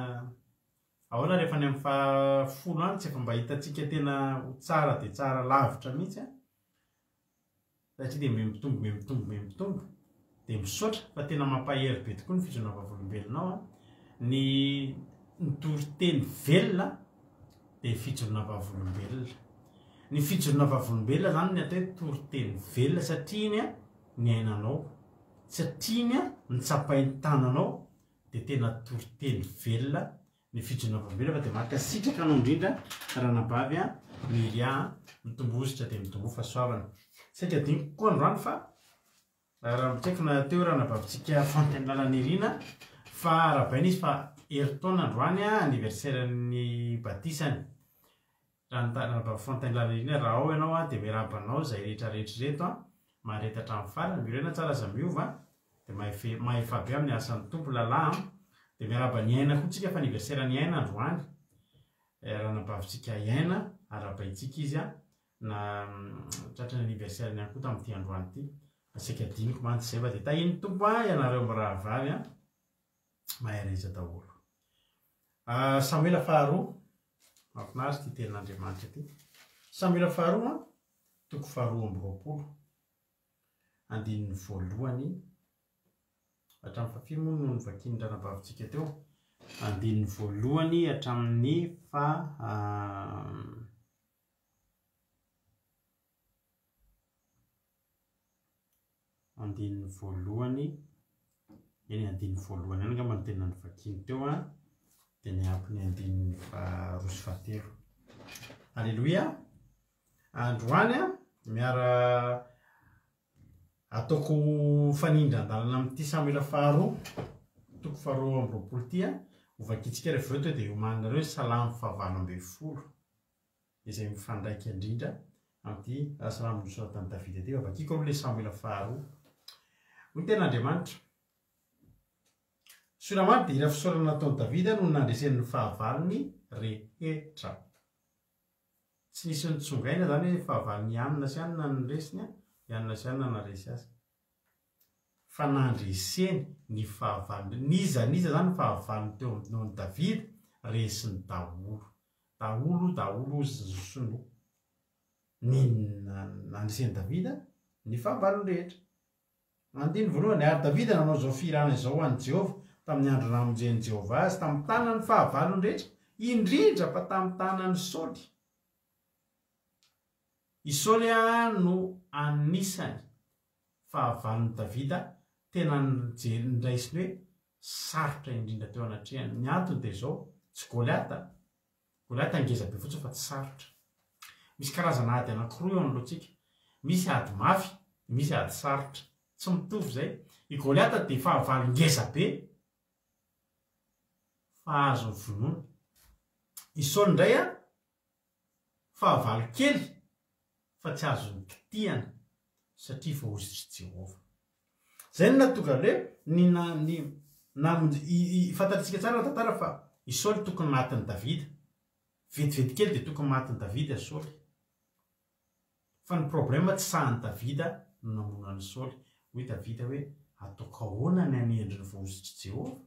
Ahoana rehefa any amin'ny faha folo any tsy efa mba hitantsika tena ho tsara dia tsara lavitra mihitsy an! Satria dia mihamitombo mihamitombo mihamitombo. Dia misaotra fa tena mampahery be tokoa ny fijoroana vavolombelonao an! Ny ny toriteny velona dia fijoroana vavolombelona. Ny fijoroana vavolombelona izany ny atao hoe toriteny velona satria iny an niainanao, satria iny an notsapain'ny tananao dia tena toriteny velona ny fijoroana vavolombelona fa dia mankasitraka anao indrindra ranabavy a Miria a, mitomboa hosotra dia mitomboa fahasoavana. Saika adinoko koa androany fa raha tsy haiko na teo ranabavintsika Fontaine Lalanirina fa arahabaina izy fa herintaona androany anniversaire-n'ny batisany. Ranabavy Fontaine Lalanirina raha ao ianao dia miarahaba anao izay rehetra rehetra ireto a, mahareta hatramin'ny farany, miorena tsara aza miova Dia mahefe mahefa be amin'ny asan'ny Tompo Lala an! Dia miarahaba an'i Aina koa tsika fa anniversaire an'i Aina androany. Eh, ranabavintsika Aina, arahabaintsika izy an, na tratra ny anniversaire-ny ihany koa tamin'ity androany ity. Fa saika adinoko mantsy izay fa dia tahian'ny Tompo an ianareo mirahavavy an! Mahereza daholo. Ah, Samoela faharoa, mahafinaritra ity tenin'Andriamanitra ity. Samoela faharoa an, toko faharoa amby roapolo. andininy voalohany hatramin'ny fahafiry moa no novakian'ny ranabavintsika teo? Andininy voalohany hatramin'ny fa andininy voalohany eny andininy voalohany ihany angamba no tena novakiany teo an dia niampy ny andininy faharoa sy fahatelo. Aleloia! Androany an, miara ataoko fanindran-dalana amin'ity Samoela faharoa, toko faharoa amby roapolo ity an, ho vakintsika rehefa avy eo tonga dia omaninareo ny Salamo fahavalo ambin'ny folo, izay mifandraika indrindra amin'ity Salamo nosoratan'i Davida ity. Fa vakiko aloha ilay Samoela faharoa. Hoy ny tenin'Andriamanitra, Solamady dia hira fisaorana nataon'i Davida noho ny nandreseny ny fahavalony rehetra. Tsy nisy nitsongaina izany hoe fahavalon'i Anona sy Anona no resiny, i Anona sy Anona naharesy azy. Fa nandreseny ny fahavalony. N'iza n'iza izany ny fahavalony teo amin'i Davida, resiny daholo. Daholo, daholo hozy ny sinoa. Ny nandresen'i Davida ny fahavalony rehetra. Andininy voalohany, Ary Davida nanao izao fihirana izao ho an'i Jehovah, tamin'ny andro namonjen'i Jehovah azy tamin'ny tanan'ny fahavalony rehetra, indrindra fa tamin'ny tanan'i Saoly. I Saoly no anisany fahavalon'i Davida tena niraisiny hoe sarotra indrindra teo anatrehany. Ny antony dia izao, tsy Goliata. Goliata ngeza be fotsiny fa tsy sarotra. Misy karazana ady anankiroa eo anoloantsika. Misy ady mafy, misy ady sarotra. Tsy mitovy izay. I Goliata dia fahavalo ngeza be fa azony vonoina. I Saoly indray an, fahavalo kely fa tsy azony kitihana satria voahosotr'i Jehovah. Izay no nahatonga ny hoe ny na ny namonjy i i fantatsika tsara ny tantara fa i Saoly tokony matin'i Davida. Vetivety kely dia tokony matin'i Davida Saoly. Fa ny problème tsy sahin'i Davida no namono an'i Saoly. Hoy Davida hoe ataoko ahoana ny hanendry ny voahosotr'i Jehovah?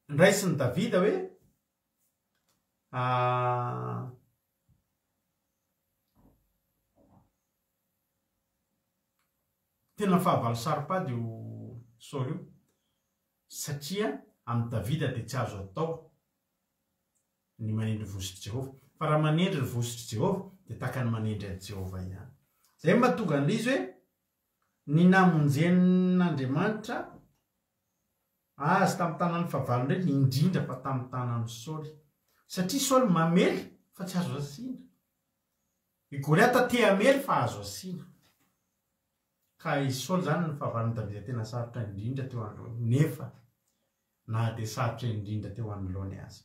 Nraisin'i Davida hoe Tena fahavalo saro-pady io Saoly io, satria amin'i Davida dia tsy azo atao ny manendry ny vosotr'i Jehovah. Fa raha manendry ny vosotr'i Jehovah, dia tahaka ny manendry an'i Jehovah ihany. Izay no mahatonga an'ilay izy hoe ny namonjen'Andriamanitra azy tamin'ny tanan'ny fahavalony rehetra, indrindra fa tamin'ny tanan'i Saoly. Satria Saoly mamely fa tsy azo asiana. I Goliata te hamely fa azo asiana. Ka i Saoly izany no fahavalon'i Davida tena sarotra indrindra teo anoloany. Nefa na dia sarotra indrindra teo anoloany aza,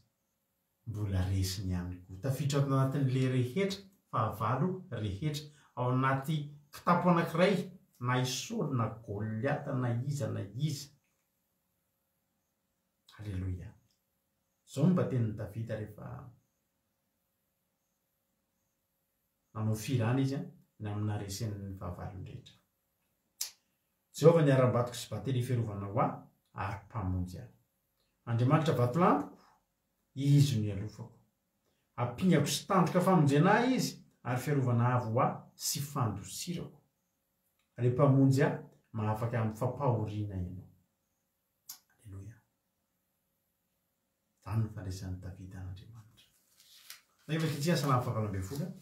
mbola resiny ihany koa. Tafiditra ao anatin'ilay rehetra, fahavalo rehetra, ao anaty kitapo anankiray, na i Saoly na Goliata na iza na iza. Aleloia. Izao no mba tenin'i Davida rehefa Nanao fihirana izy ny amin'ny nahareseny ny fahavalony rehetra. Jehovah ny harambatoko sy bateria fiarovana ho ahy ary Mpamonjy ahy. Andriamanitra vatolampiko, Izy no ialofako. Ampingako sy tandroka famonjena ahy Izy ary fiarovana avo ho ahy sy fandosirako. Ry Mpamonjy ahy, mahafaka amin'ny fampahoriana Ianao. Aleloia. Izany no fandraisan'i Davida an'Andriamanitra. Nefa ankehitriny Salamo fahavalo ambin'ny folo.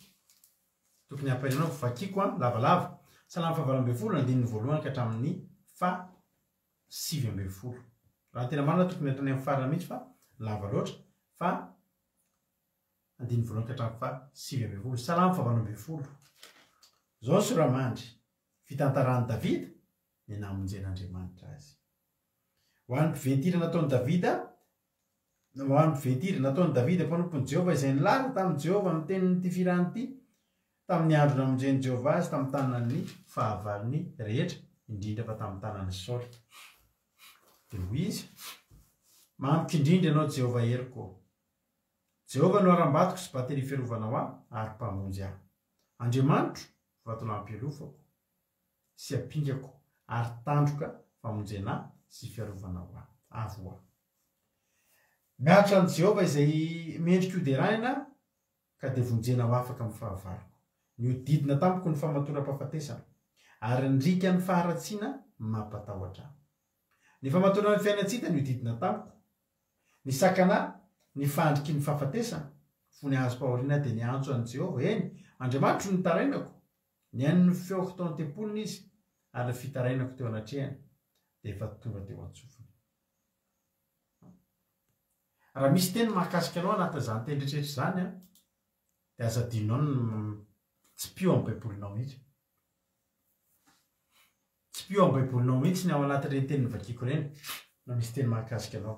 Tokony hampahery anao vakiko an, lavalava. Salamo fahavalo ambin'ny folo, andininy voalohany ka hatramin'ny faha 19. Raha ny tena marina tokony hatrany amin'ny farany mihitsy fa lava loatra fa andininy voalohany ka hatramin'ny faha 19. Salamo fahavalo ambin'ny folo. Izao ny sora-mandry fitantaran'i Davida ny namonjen'Andriamanitra azy. Ho an'ny mpiventy nataon'i Davida, ho an'ny mpiventy nataon'i Davida mpanompon'i Jehovah izay nilaza tamin'i Jehovah amin'ny tenin'ity fihirana ity, tamin'ny andro namonjen'i Jehovah azy tamin'ny tanan'ny fahavalony rehetra, indrindra fa tamin'ny tanan'i Saoly. Dia hoy izy, Mamiko indrindra ianao, Jehovah heriko ô. Jehovah no harambatoko sy bateria fiarovana ho ahy ary mpamonjy ahy. Andriamanitro, vatolampy ialofako. sy ampingako ary tandroka famonjena ahy sy fiarovana ho ahy, avo ho ahy. Miaritra an'i Jehovah izay mendrika hoderaina aho, ka dia vonjena ho afaka amin'ny fahavaloko. Nihodidina tamiko ny famatoram-pahafatesana, ary ny rikan'ny faharatsiana mampatahotra ahy. Ny famatoran'ny fiainan-tsy hita nihodidina tamiko, nisakana ahy ny fandriky ny fahafatesana, fony azom-pahoriana aho dia niantso an'i Jehovah, eny, Andriamanitro no nitarainako, Nihaino ny feoko tao an-tempoliny izy, ary ny fitarainako teo anatrehany dia efa tonga teo an-tsofiny. Raha misy teny mahakasika anao anatin'izany teny rehetrarehetra izany, dia aza adinonao ny tsipiho amin'ny Baibolinao mihitsy. Tsipiho amin'ny Baibolinao mihitsy ny ao anatin'ireny teny novakiako ireny, raha misy teny mahakasika anao.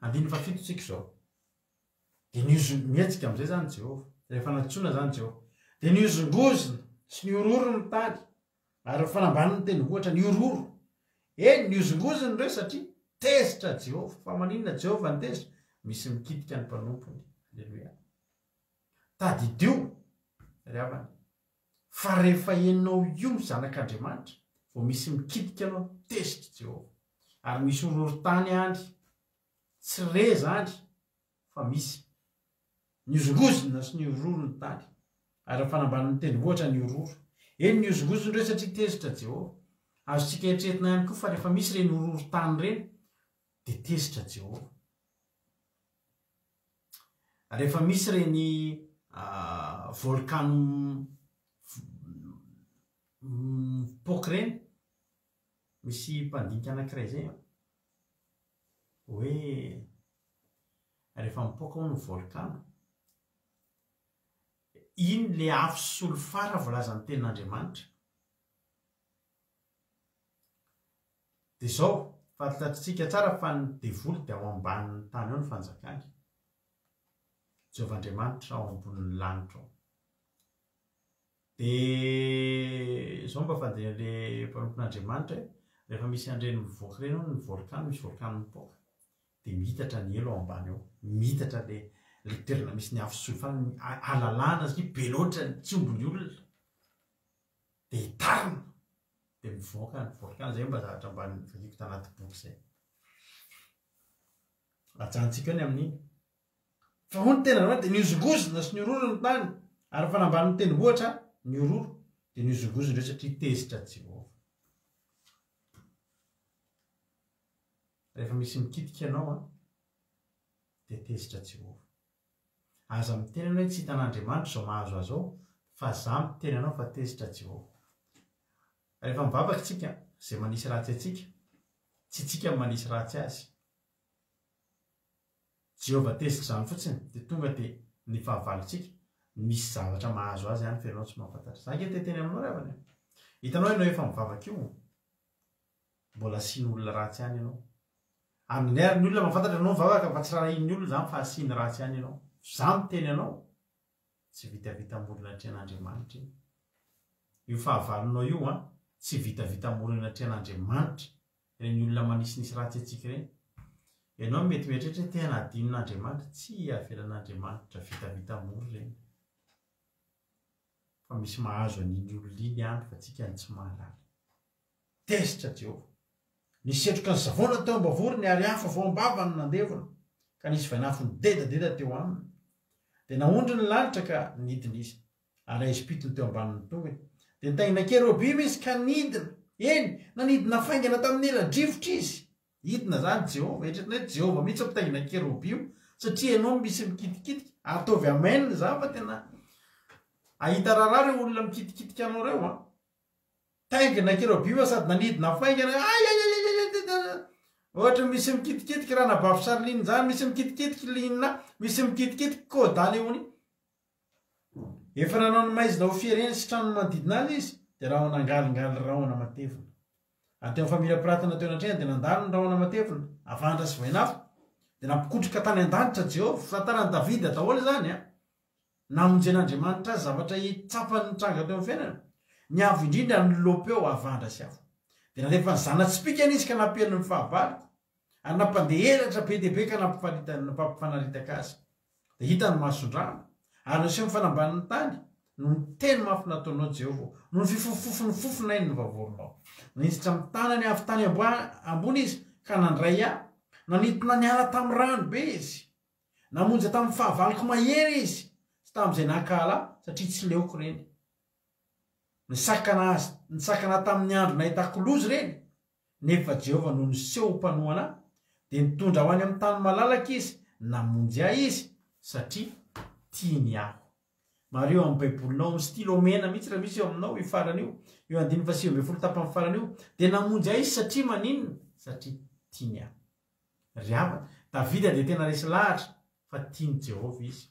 Andininy fahafito tsika izao. Dia nihozon-, mihetsika amin'izay izany Jehovah. Rehefa nantsoina izany Jehovah, dia nihozongozona sy nihorohoro ny tany, ary ny fanambanin'ny tendrombohitra nihorohoro. Eny, nihozongozona ireo satria tezitra Jehovah. Fa maninona Jehovah no tezitra? Misy mikitika ny mpanompony. Aleloia. Tadidio, ry havana, fa rehefa ianao io no zanak'Andriamanitra, vao misy mikitika anao, tezitra Jehovah. Ary misy horohorontany any, tsy re izany, fa misy. Nihozongozona sy nihorohoro ny tany, ary ny fanambanin'ny tendrombohitra nihorohoro. Eny, nihozongozona ireo satria tezitra Jehovah. Azontsika eritreretina ihany koa fa rehefa misy ireny horohorontany ireny, dia tezitra Jehovah. Rehefa misy ireny volcano mipoaka ireny, misy mpandinika anankiray izay an, hoe rehefa mipoaka hono ny volcano, iny le afo solifara voalazan'ny tenin'Andriamanitra. Dia izao, fantatritsika tsara fa ny devoly dia ao ambanin'ny tany ao ny fanjakany. Jehovah Andriamanitra ao ambonin'ny lanitra ao. Dia izao mba fandinihan'ilay mpanompon'Andriamanitra hoe, rehefa misy an'ireny mivoaka ireny hono ny volkano, misy volkano mipoaka, dia miitatra ny helo ao ambany ao. Miitatra ilay ilay toerana misy ny afo solifara, alalana satria be loatra ny tsy omby ny olona. Dia hitarina. Dia mivoaka ny volkano, izay mba zavatra mba novakiako tanaty boky izay. Ajanontsika eo ny amin'iny. Fa hoy ny tenin'Andriamanitra, dia nihozongozona sy nihororo ny tany, ary ny fanambanin'ny tendrombohitra nihororo, dia nihozongozona ireo satria tezitra Jehovah. Rehefa misy mikitika ianao an, dia tezitra Jehovah. Aza miteny ianao hoe tsy hitan'Andriamanitra izao mahazo ahy izao, fa za miteny anao fa tezitra Jehovah. Rehefa mivavaka isika, izay manisy ratsy antsika, tsy isika no manisy ratsy azy. Jehovah tezitra izany fotsiny, dia tonga dia ny fahavalontsika, misy zavatra mahazo azy any fa ianao tsy mahafantatra. Za ange te hiteny aminao ry havana e. Hitanao ianao efa mivavaka io, mbola asian'olona ratsy ihany ianao. Amin'ny ary ny olona mahafantatra ianao mivavaka fa tsy rarahian'ny olona izany fa asiany ratsy ihany ianao. Za miteny anao, tsy vitavita morona atrehan'Andriamanitra iny. Io fahavalonao io an, tsy vitavita morona atrehan'Andriamanitra, ireny olona manisinisy ratsy antsika ireny. Ianao mety mieritreritra hoe tena adinon'Andriamanitra, tsy avelan'Andriamanitra vitavita mora ireny. Fa misy mahazo an'iny olona iny ihany fa tsika no tsy mahalala. Tezitra Jehovah. Nisy setroka nizavona teo am-bavorony ary afo avy ao am-bavany no nandevona, ka nisy vainafo nidedadeda teo aminy. Dia naondro ny lanitra ka nidina izy, ary haizim-pito ny teo ambanin'ny tongony. Dia nitaingina kerobima izy ka nidina, eny, nanidina faingana tamin'ny ela-drivotra izy. Hidina izany Jehovah. Eritreretina hoe Jehovah mihitsy mpitaingina kerobima, satria ianao no misy mikitikitika. Ataovy amen izany fa tena hahita raharaha ireo olona mikitikitika anao ireo an. Taingina kerobima sady nanidina faingana, ay ay ay ay ay ay. Ohatra misy mikitikitika ranabavy Charline izany, misy mikitikitika Lina, misy mikitikitika Koda Leonie. Efa nanao ny maizina ho fiereny sy trano manodidina azy izy, dia rahona angalingaly rahona matevina. Ary teo amin'ny famirapiratana teo anatrehany dia nandalo ny rahona matevina, avandra sy vainafo. Dia nampikotroka tany an-danitra Jehovah. Fitantaran'i Davida daholo izany an! Namonjen'Andriamanitra azy zavatra tsapany nitranga teo amin'ny fiainany. Ny Avo Indrindra nilopeo havandra sy afo. Dia nalefa ny zana-tsipìkany izy ka nampiely ny fahavaloko, ary nampandeha elatra be dia be ka nampifanaritaka azy. Dia hita ny mason-drano, ary niseho ny fanambanin'ny tany, noho ny teny mafy nataonao, Jehovah ô, noho ny fifofofon'ny fofonainy ny vavoronao. Naninjitra ny tanany avy tany ambony izy ka nandray ahy, nanintona niala tamin'ny rano be izy. Namonjy ahy tamin'ny fahavaloko mahery izy sy tamin'izay nankahala ahy, satria tsy leoko ireny. Nisakana azy, nisakana ahy tamin'ny andro nahitako loza ireny, nefa Jehovah no niseho ho mpanohana ahy, dia nitondra ho any amin'ny tany malalaka izy, namonjy ahy izy, satria tiany aho. Mariho amin'ny Baibolinao, amin'ny stylo mena mihitsy raha misy eo aminao io farany io, io andininy faha-19 tapany farany io, dia namonjy ahy izy satria maninona? Satria tiany aho. Ry havana, Davida dia tena resy lahatra fa tian'i Jehovah izy.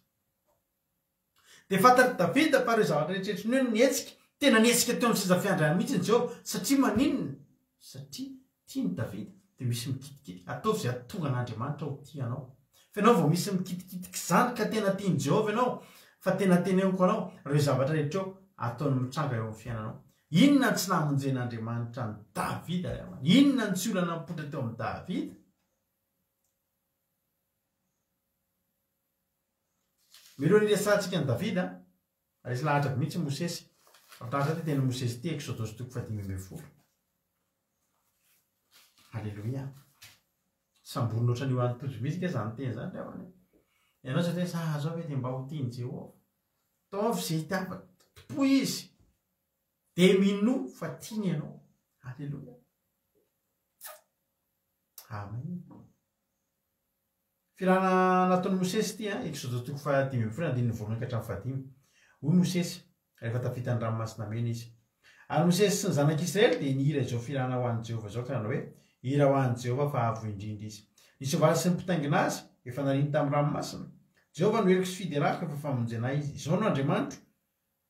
Dia fantatr'i Davida fa ireo zavatra eritreritiny io no nihetsika. Tena nihetsika teo amin'ny seza fiandrianany mihitsy i Jehovah. Satria maninona? Satria tian'i Davida. Dia misy mikitikitika. Ataovy izay hahatonga an'Andriamanitra ho tia anao. Fa ianao vao misy mikitikitika izany ka tena tian'i Jehovah ianao, fa tena teneniko anao, ireo zavatra rehetra ireo ataony mitranga eo amin'ny fiainanao. Inona no tsy namonjen'Andriamanitra an'i Davida ry havana? Inona no tsy olana nipoitra teo amin'i Davida? Mialoha ny hiresahantsika an'i Davida, resy lahatra be mihitsy Mosesy. Mahafinaritra ity tenin'i Mosesy ity, Eksodosy toko fahadimy ambin'ny folo. Aleloia. Samborina ohatran'io any Tojo mihitsy nge izany teny izany ry havana e. Ianao satria za zao ve dia mba ho tian'i Jehovah. Ataovy izay itiavany. Tompoy izy. Dia minoa fa tiany ianao. Aleloia. Amen. Filana nataon'i Mosesy ity, Eksodo toko faha-15 andininy voalohany ka hatramin'ny fahadimy. Hoy Mosesy, rehefa tafita ny Ranomasina Mena izy. Ary Mosesy sy ny zanak'Israely dia nihira izao filana ho an'i Jehovah izao ka nanao hoe, Hira ho an'i Jehovah fa avo indrindra izy. Ny soavaly sy ny mpitaingina azy efa nariany tamin'ny ranomasina. Jehovah no heriko sy fiderako efa famonjena ahy izy. Izao no Andriamanitro,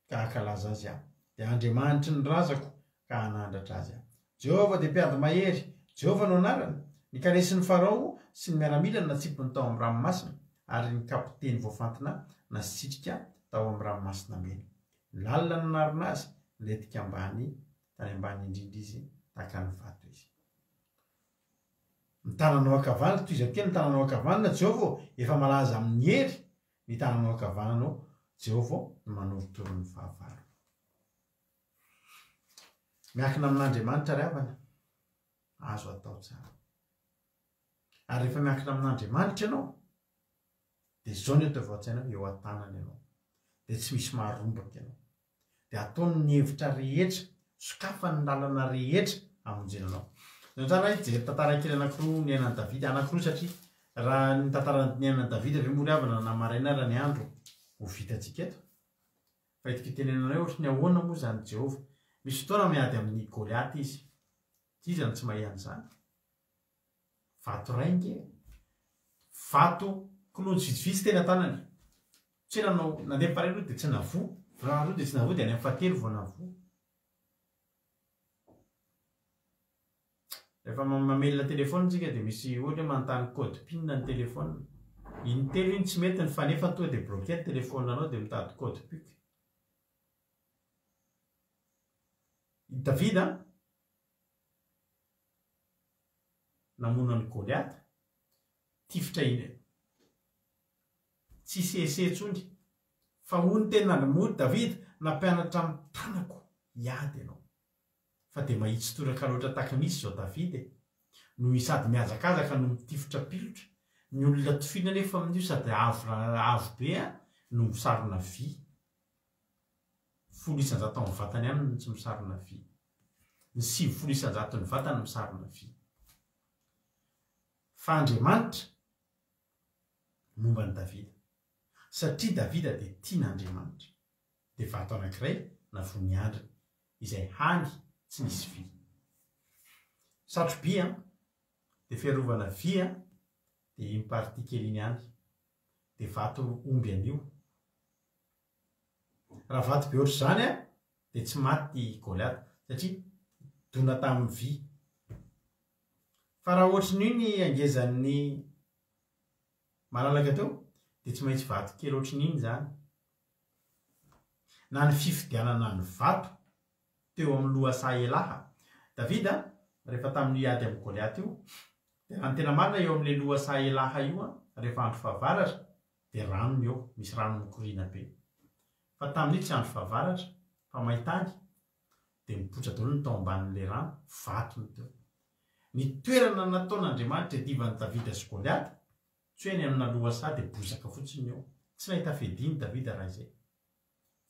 ka hankalaza azy aho. Dia Andriamanitry ny razako, ka hanandratra azy aho. Jehovah dia mpiady mahery, Jehovah no anarany. Ny kalesin'i Farao sy ny miaramilany natsipiny tao amin'ny ranomasina, ary ny kapiteny voafantina nasitrika tao amin'ny Ranomasina Mena. Ny lalina nanarona azy, nilentika ambany tany ambany indrindra izy, tahaka ny vato izy. Ny tananao ankavanana, tohizako kely, ny tananao ankavanana, Jehovah ô, efa malaza amin'ny hery, Ny tananao ankavanana ô Jehovah ô no manorotoro ny fahavalo. Miankina amin'Andriamanitra ry havana, azo atao tsara. Ary rehefa miankina amin'Andriamanitra ianao, dia izao ny ataovy ao an-tsainao, eo an-tanany ianao. Dia tsy misy maharombaka ianao. dia ataony ny hevitra rehetra, sokafany ny lalana rehetra hamonjena anao. Zao tsara hijery tantara kely anankiroa niainan'i Davida, anankiroa satria raha ny tantara niainan'i Davida ve moa ry havana na maraina ara ny andro ho vitantsika eto? Fa entiko hitenenana hoe ohatry ny ahoana moa izany Jehovah? Misy fotoana miady amin'i Goliata izy. Iza no tsy mahay an'izany? Vato iray nge e. Vato kilonjy vitsivitsy teny an-tanany. Tsy hoe nanao, nandeha faharay aloha dia tsy navoa, faharoa dia tsy navoa dia any amin'ny fahatelo vao navoa. Rehefa mamelona téléphone tsika dia misy ohatra hoe manontany code pin ny téléphone. Intelo iny tsy mety ny fanefany tonga dia bloqué ny téléphone anao dia mitady code PUC. I Davida namono an'i Goliata, tifitra iny e. Tsy hisehese intsony. Fa hoy ny tenin'Andriamory, Davida, nampianatra ny tanako hiady ianao. Fa dia mahitsy toraka loatra tahaka ny izy izao Davida e. No i sady mihazakazaka no mitifitra pilotra. Ny olona tifirina anefa amin'io sady avo avo be no misarona vy. 10% amin'ny vatany ihany no tsy misarona vy. Ny 90 isan-jaton'ny vatany misarona vy. Fa Andriamanitra momba an'i Davida. Satria Davida dia tian'Andriamanitra. Dia vato anankiray navoa ny andriny, izay hany tsy nisy vy. Satro-by an, dia fiarovana vy an, dia iny partie kely iny ihany. Dia vato omby an'io. Raha vato be ohatr'izany an, dia tsy maty i Goliata, satria dona tamin'ny vy. Fa raha ohatrin'io ny hangezan'ny malalaka teo, dia tsy maintsy vato kely ohatrin'iny izany. Na ny fifidianana ny vato teo amin'ny lohasaha Elaha. Davida, rehefa tamin'io ady amin'i Goliata io, dia raha ny tena marina eo amin'ilay lohasaha Elaha io, rehefa andro fahavaratra, dia rano ny eo, misy rano mikoriana be. Fa tamin'io tsy andro fahavaratra, fa maintany, dia mipoitra daholo ny tao ambanin'ilay rano, vato ny teo. Ny toerana nataon'Andriamanitra hiadivan'i Davida sy Goliata, tsy hoe any amina lohasaha dia bozaka fotsiny ny eo. Tsy nahita fiadiana i Davida raha izay.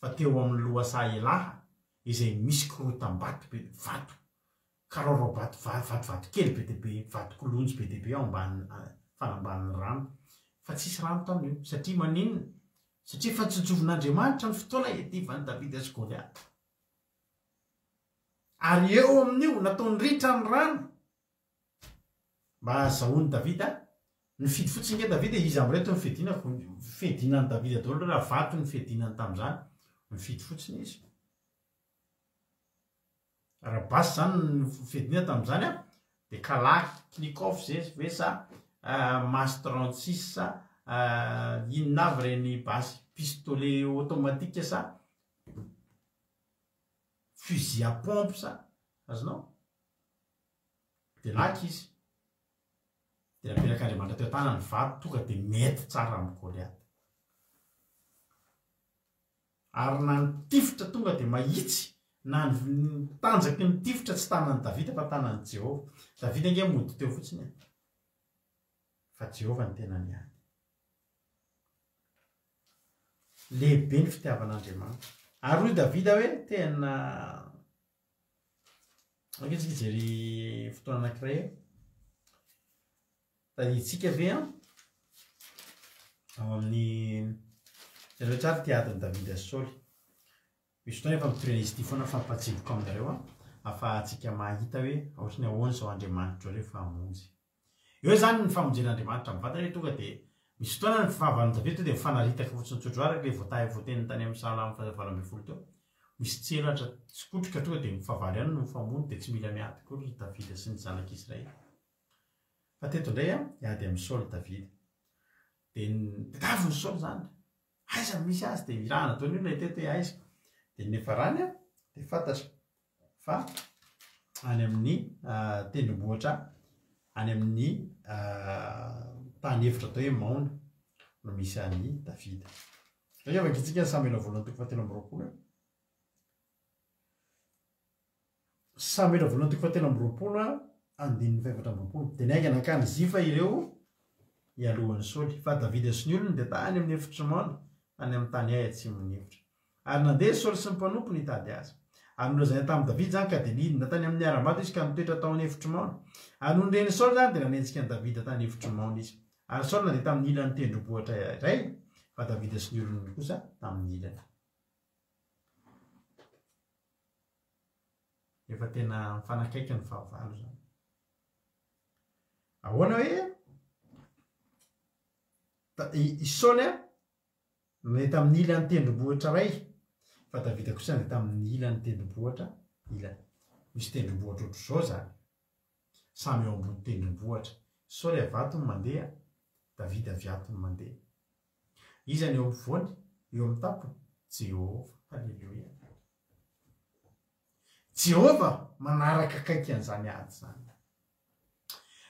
Fa teo amin'ny lohasaha Elaha, izay misy korotam-bato be, vato Karaoraobato vatovato kely be dia be, vato kilonjy be dia be ao ambany fanambanin'ny rano. Fa tsisy rano tamin'io. Satria maninona? Satria efa tsinjovin'Andriamanitra ny fotoana hiadivan'i Davida sy Goliata. Ary eo amin'io, nataony ritra ny rano mba hahazahoan'i Davida. Nifidy fotsiny nge Davida e, iza amin'ireto no fiadiana? Fiadiana an'i Davida daholo raha vato no fiadiana tamin'izany. Nifidy fotsiny izy. Raha basy zany no fiadiana tamin'izany an, dia kalachnikov ze ve sa mas 36 sa inona avy ireny basy pistolet automatique sa fusil à pompe sa azonao? Dia naka izy, dia naperak'Andriamanitra teo an-tanany ny vato tonga dia mety tsara amin'i Goliath. Ary na ny tifitra tonga dia mahitsy, na ny tanjaky ny tifitra tsy tanan'i Davida fa tanan'i Jehovah. Davida ange mody teo fotsiny e. Fa Jehovah no tena niady. Lehibe ny fitiavan'Andriamanitra. Ary hoy Davida hoe tena Ange tsika hijery fotoana anankiray e. Tadidintsika ve an? Ao amin'ny jereo tsara ity adin'i Davida sy Saoly. Misy fotoana efa mitorena izy ity foana fa ampahatsiahiviko aminareo an, ahafahantsika mahita hoe ohatry ny ahoana izao Andriamanitra izao rehefa hamonjy. Eo izany ny famonjen'Andriamanitra mivantana hoe tonga dia misy fotoana ny fahavalon'i Davida tonga dia mifanaritaka fotsiny tsotra araka ilay voatahy voateniny tany amin'ny Salamo faha 18 teo. Misy tselatra sy kotroka tonga dia mifahavalo ihany no mifamono dia tsy mila miady akory ry Davida sy ny zanak'Israely. Fa teto indray an, hiady amin'i Saoly Davida. Dia tadiavin'i Saoly izany. Aiza no misy azy? Dia irahana daholo ny olona teto hoe aiza. Dia ny niafarany an, dia fantatra fa any amin'ny tendrombohitra any amin'ny tany efitra atao hoe Maona no misy an'i Davida. Eo vakintsika ny Samoela voalohany toko fahatelo amby 20. Samoela voalohany toko fahatelo amby 20 andininy fahefatra amby 20. Dia niainga nankany Zifa ireo hialohan'i Saoly. Fa Davida sy ny olony dia tany amin'ny efitr'i Maona, tany amin'ny tany hay atsimon'ny efitra. Ary nandeha i Saoly sy ny mpanompony hitady azy. Ary nolazaina tamin'i Davida izany, ka dia nidina tany amin'ny harambato izy ka nitoetra tao an'efitr'i Maona. Ary nony ren'i Saoly izany, dia nanenjika an'i Davida tany efitr'i Maona izy. Ary Saoly nandeha tamin'ny ilan'ny tendrombohitra iray, fa Davida sy ny olony kosa tamin'ny ilany. Efa tena mifanakaiky ny fahavalo izany. Ahoana hoe? I Saoly a, Nandeha tamin'ny ilan'ny tendrombohitra iray, fa Davida kosa nandeha tamin'ny ilan'ny tendrombohitra ilany. Misy tendrombohitra ohatr'izao izany. Samy eo ambony tendrombohitra. Saoly avy ato no mandeha, Davida avy ato no mandeha. Iza no eo ampovoany? Eo amin'ny tampony? Jehovah. Haleloia. Jehovah manaraka akaiky an'izany ady izany.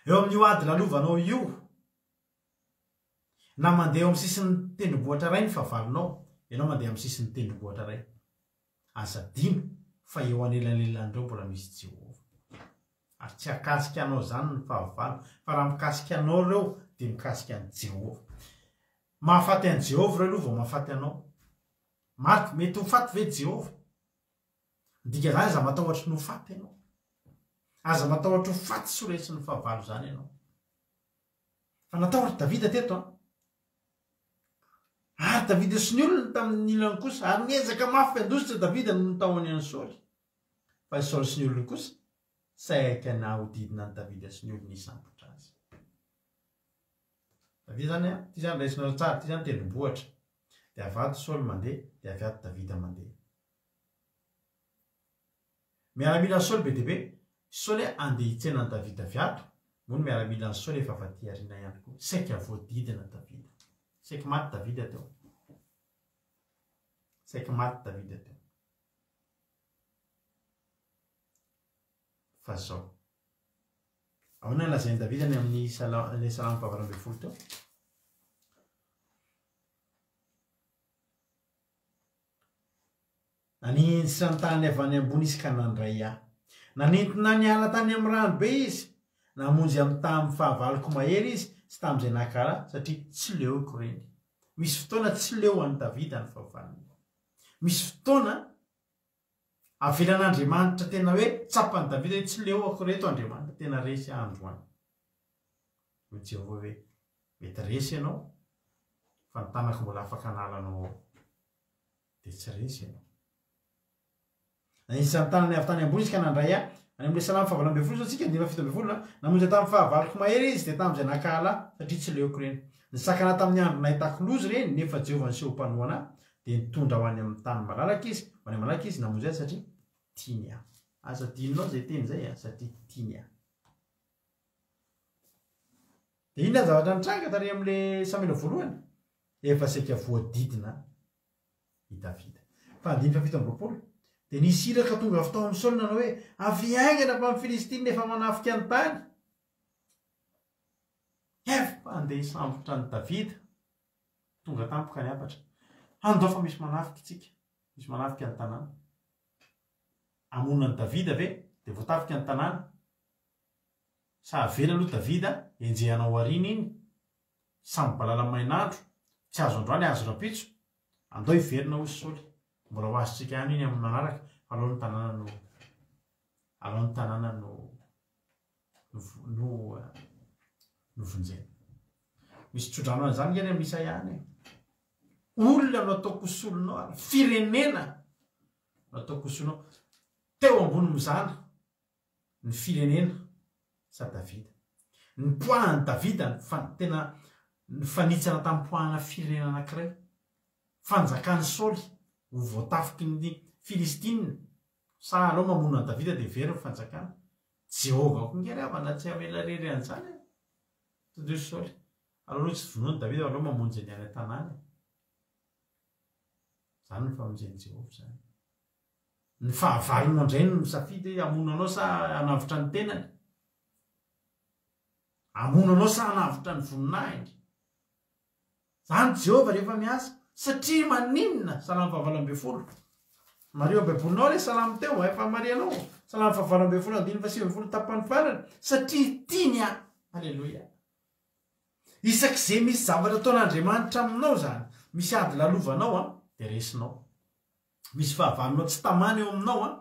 Eo amin'io ady lalovanao io, Na mandeha eo amin'ny sisin'ny tendrombohitra iray ny fahavalonao, ianao mandeha amin'ny sisin'ny tendrombohitra iray. Aza adino fa eo anelanelan'ireo mbola misy Jehovah. Ary tsy hahakasika anao izany ny fahavalo, fa raha mikasika anao ireo, dia mikasika an'i Jehovah. Mahafaty an'i Jehovah ireo aloha vao mahafaty anao. Maty, mety ho faty ve Jehovah? Ny dikan'izany aza matahotra ny ho faty ianao. Aza matahotra ho faty sy ho resin'ny fahavalo izany ianao. Fa natahotra Davida teto an. Ary Davida sy ny olony tamin'ny ilany kosa, ary niezaka mafy handositra Davida noho ny tahony an'i Saoly. Fa i Saoly sy ny olony kosa, saika nahodidina an'i Davida sy ny olony hisambotra azy. Davida zany an, ity zany raisinareo tsara, ity zany tendrombohitra. Dia avy ato Saoly mandeha, dia avy ato Davida mandeha. Miaramilan'i Saoly be dia be. Saoly handeha hitsena an'i Davida avy ato, moa ny miaramilan'i Saoly efa avy aty aoriana ihany koa. Saika voadidina Davida. Saiky maty Davida teo. Saiky maty Davida teo. Fa zao. Ahoana ny lazain'i Davida ny amin'ny ilay salamo fahavalo 18 teo? Naninjitra ny tany avy any ambony izy ka nandray ahy. Nanintona ahy niala tany amin'ny rano be izy. Namonjy ahy tamin'ny fahavaloko mahery izy sy tamin'izay nankahala ahy, satria tsy leoko ireny. Misy fotoana tsy leo an'i Davida ny fahavalony. Misy fotoana avelan'Andriamanitra tena hoe tsapan'i Davida hoe tsy leoko ireto Andriamanitra, tena resy aho androany. Hoy Jehovah hoe, Mety resy ianao, fa ny tanako mbola afaka hanala anao ao. dia tsy resy ianao. Nanisy ny tanany avy tany ambony izy ka nandray ahy. Any amin'ilay salamo fahavalo ambin'ny folo izao tsika, andininy 17, namonjy ahy tamin'ny fahavaloko mahery izy, dia tamin'izay nankahala ahy, satria tsy leoko ireny. Nisakana ahy tamin'ny andro nahitako loza ireny, nefa Jehovah niseho ho mpanohana ahy, dia nitondra ho any amin'ny tany malalaka izy, ho any amin'ny malalaka izy, namonjy ahy satria tiany aho. Aza adinonao izay teny izay, satria tiany aho. Dia inona ny zavatra nitranga tary amin'ilay Samoela voalohany? Efa saika voadidina i Davida. Fa andininy faha 27, dia nisy iraka tonga avy tao amin'i Saoly nanao hoe, Avia haingana fa ny Filistina efa manafika ny tany. Efa handeha hisambotra an'i Davida. Tonga tampoka ny hafatra. Andao fa misy manafika isika. Misy manafika ny tanàna. Hamono an'i Davida ve dia voatafika ny tanàna? Sa avela aloha Davida henjehana ao aoriana iny? Samy balala main'andro, tsy azo androany azo rahampitso? Andao hiverina hoy Saoly. Mbola ho azontsika ihany iny amin'ny manaraka fa aleo ny tanàna no aleo ny tanàna no no no vonjena. Misy tsodrano an'izany nge any amin'ny Isaia any e. Olona no ataoko ho solonao ary firenena no ataoko ho solonao. Teo ambony mizana ny firenena sa Davida. Nipoahan'i Davida ny fa tena nifanitsana tamin'ny poahana firenena anankiray. Fanjakan'i Saoly ho voatafiky ny Filistina. Sa aleo mamono an'i Davida dia very ny fanjakana. Jehovah koa nge ry havana tsy hamela irery an'izany e. Tonga eo Saoly. Aleo aloha tsy vonoina Davida fa aleo mamonjy ny any an-tanàna e. Izany no famonjen'i Jehovah izany. Ny fahavalonao indray no misafidy hoe hamono anao sa hanavotra ny tenany. Hamono anao sa hanavotra ny voninahiny. Izany Jehovah rehefa miasa. Satria maninona? Salamo fahavalo ambin'ny folo. Mariho am-baibolinao ilay salamo teo, efa marihanao. Salamo fahavalo ambin'ny folo andininy faha-19 tapany farany. Satria tiany aho. Aleloia. Isak'izay misy zavatra ataon'Andriamanitra aminao izany, misy ady lalovanao an, dia resinao. Misy fahavalonao tsy tamana eo aminao an,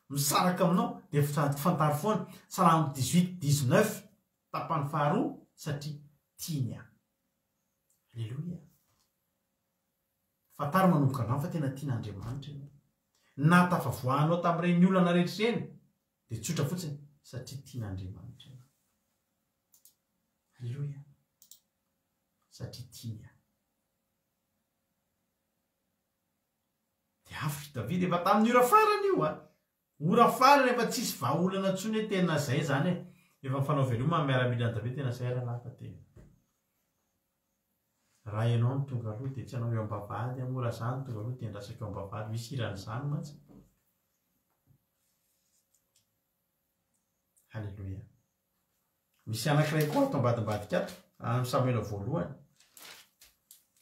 misaraka aminao, dia fantaro foana. Salamo dix-huit, dix-neuf, tapany faharoa, satria tiany aho. Aleloia. Fantaro manomboka androany fa tena tian'Andriamanitra ianao. Na tafavoahanao tamin'ireny olana rehetra ireny, dia tsotra fotsiny, satria tian'Andriamanitra ianao. Aleloia. Satria tiany aho. Dia avotra i Davida, efa tamin'ny ora farany io a. Ora farany efa tsisy vahaolana intsony hoe tena zay izany e. Efa mifanao veloma ny miaramilan'i Davida, tena zay rahalahy fa tena. Raha ianao no tonga aloha dia tsy hanao eo am-bavahady aho, moa raha izaho no tonga aloha dia andrasako eo am-bavahady. Misy hiran'izany mantsy. Haleloia. Misy anankiray koa ato ambadimbadika ato, amin'ny Samoela voalohany.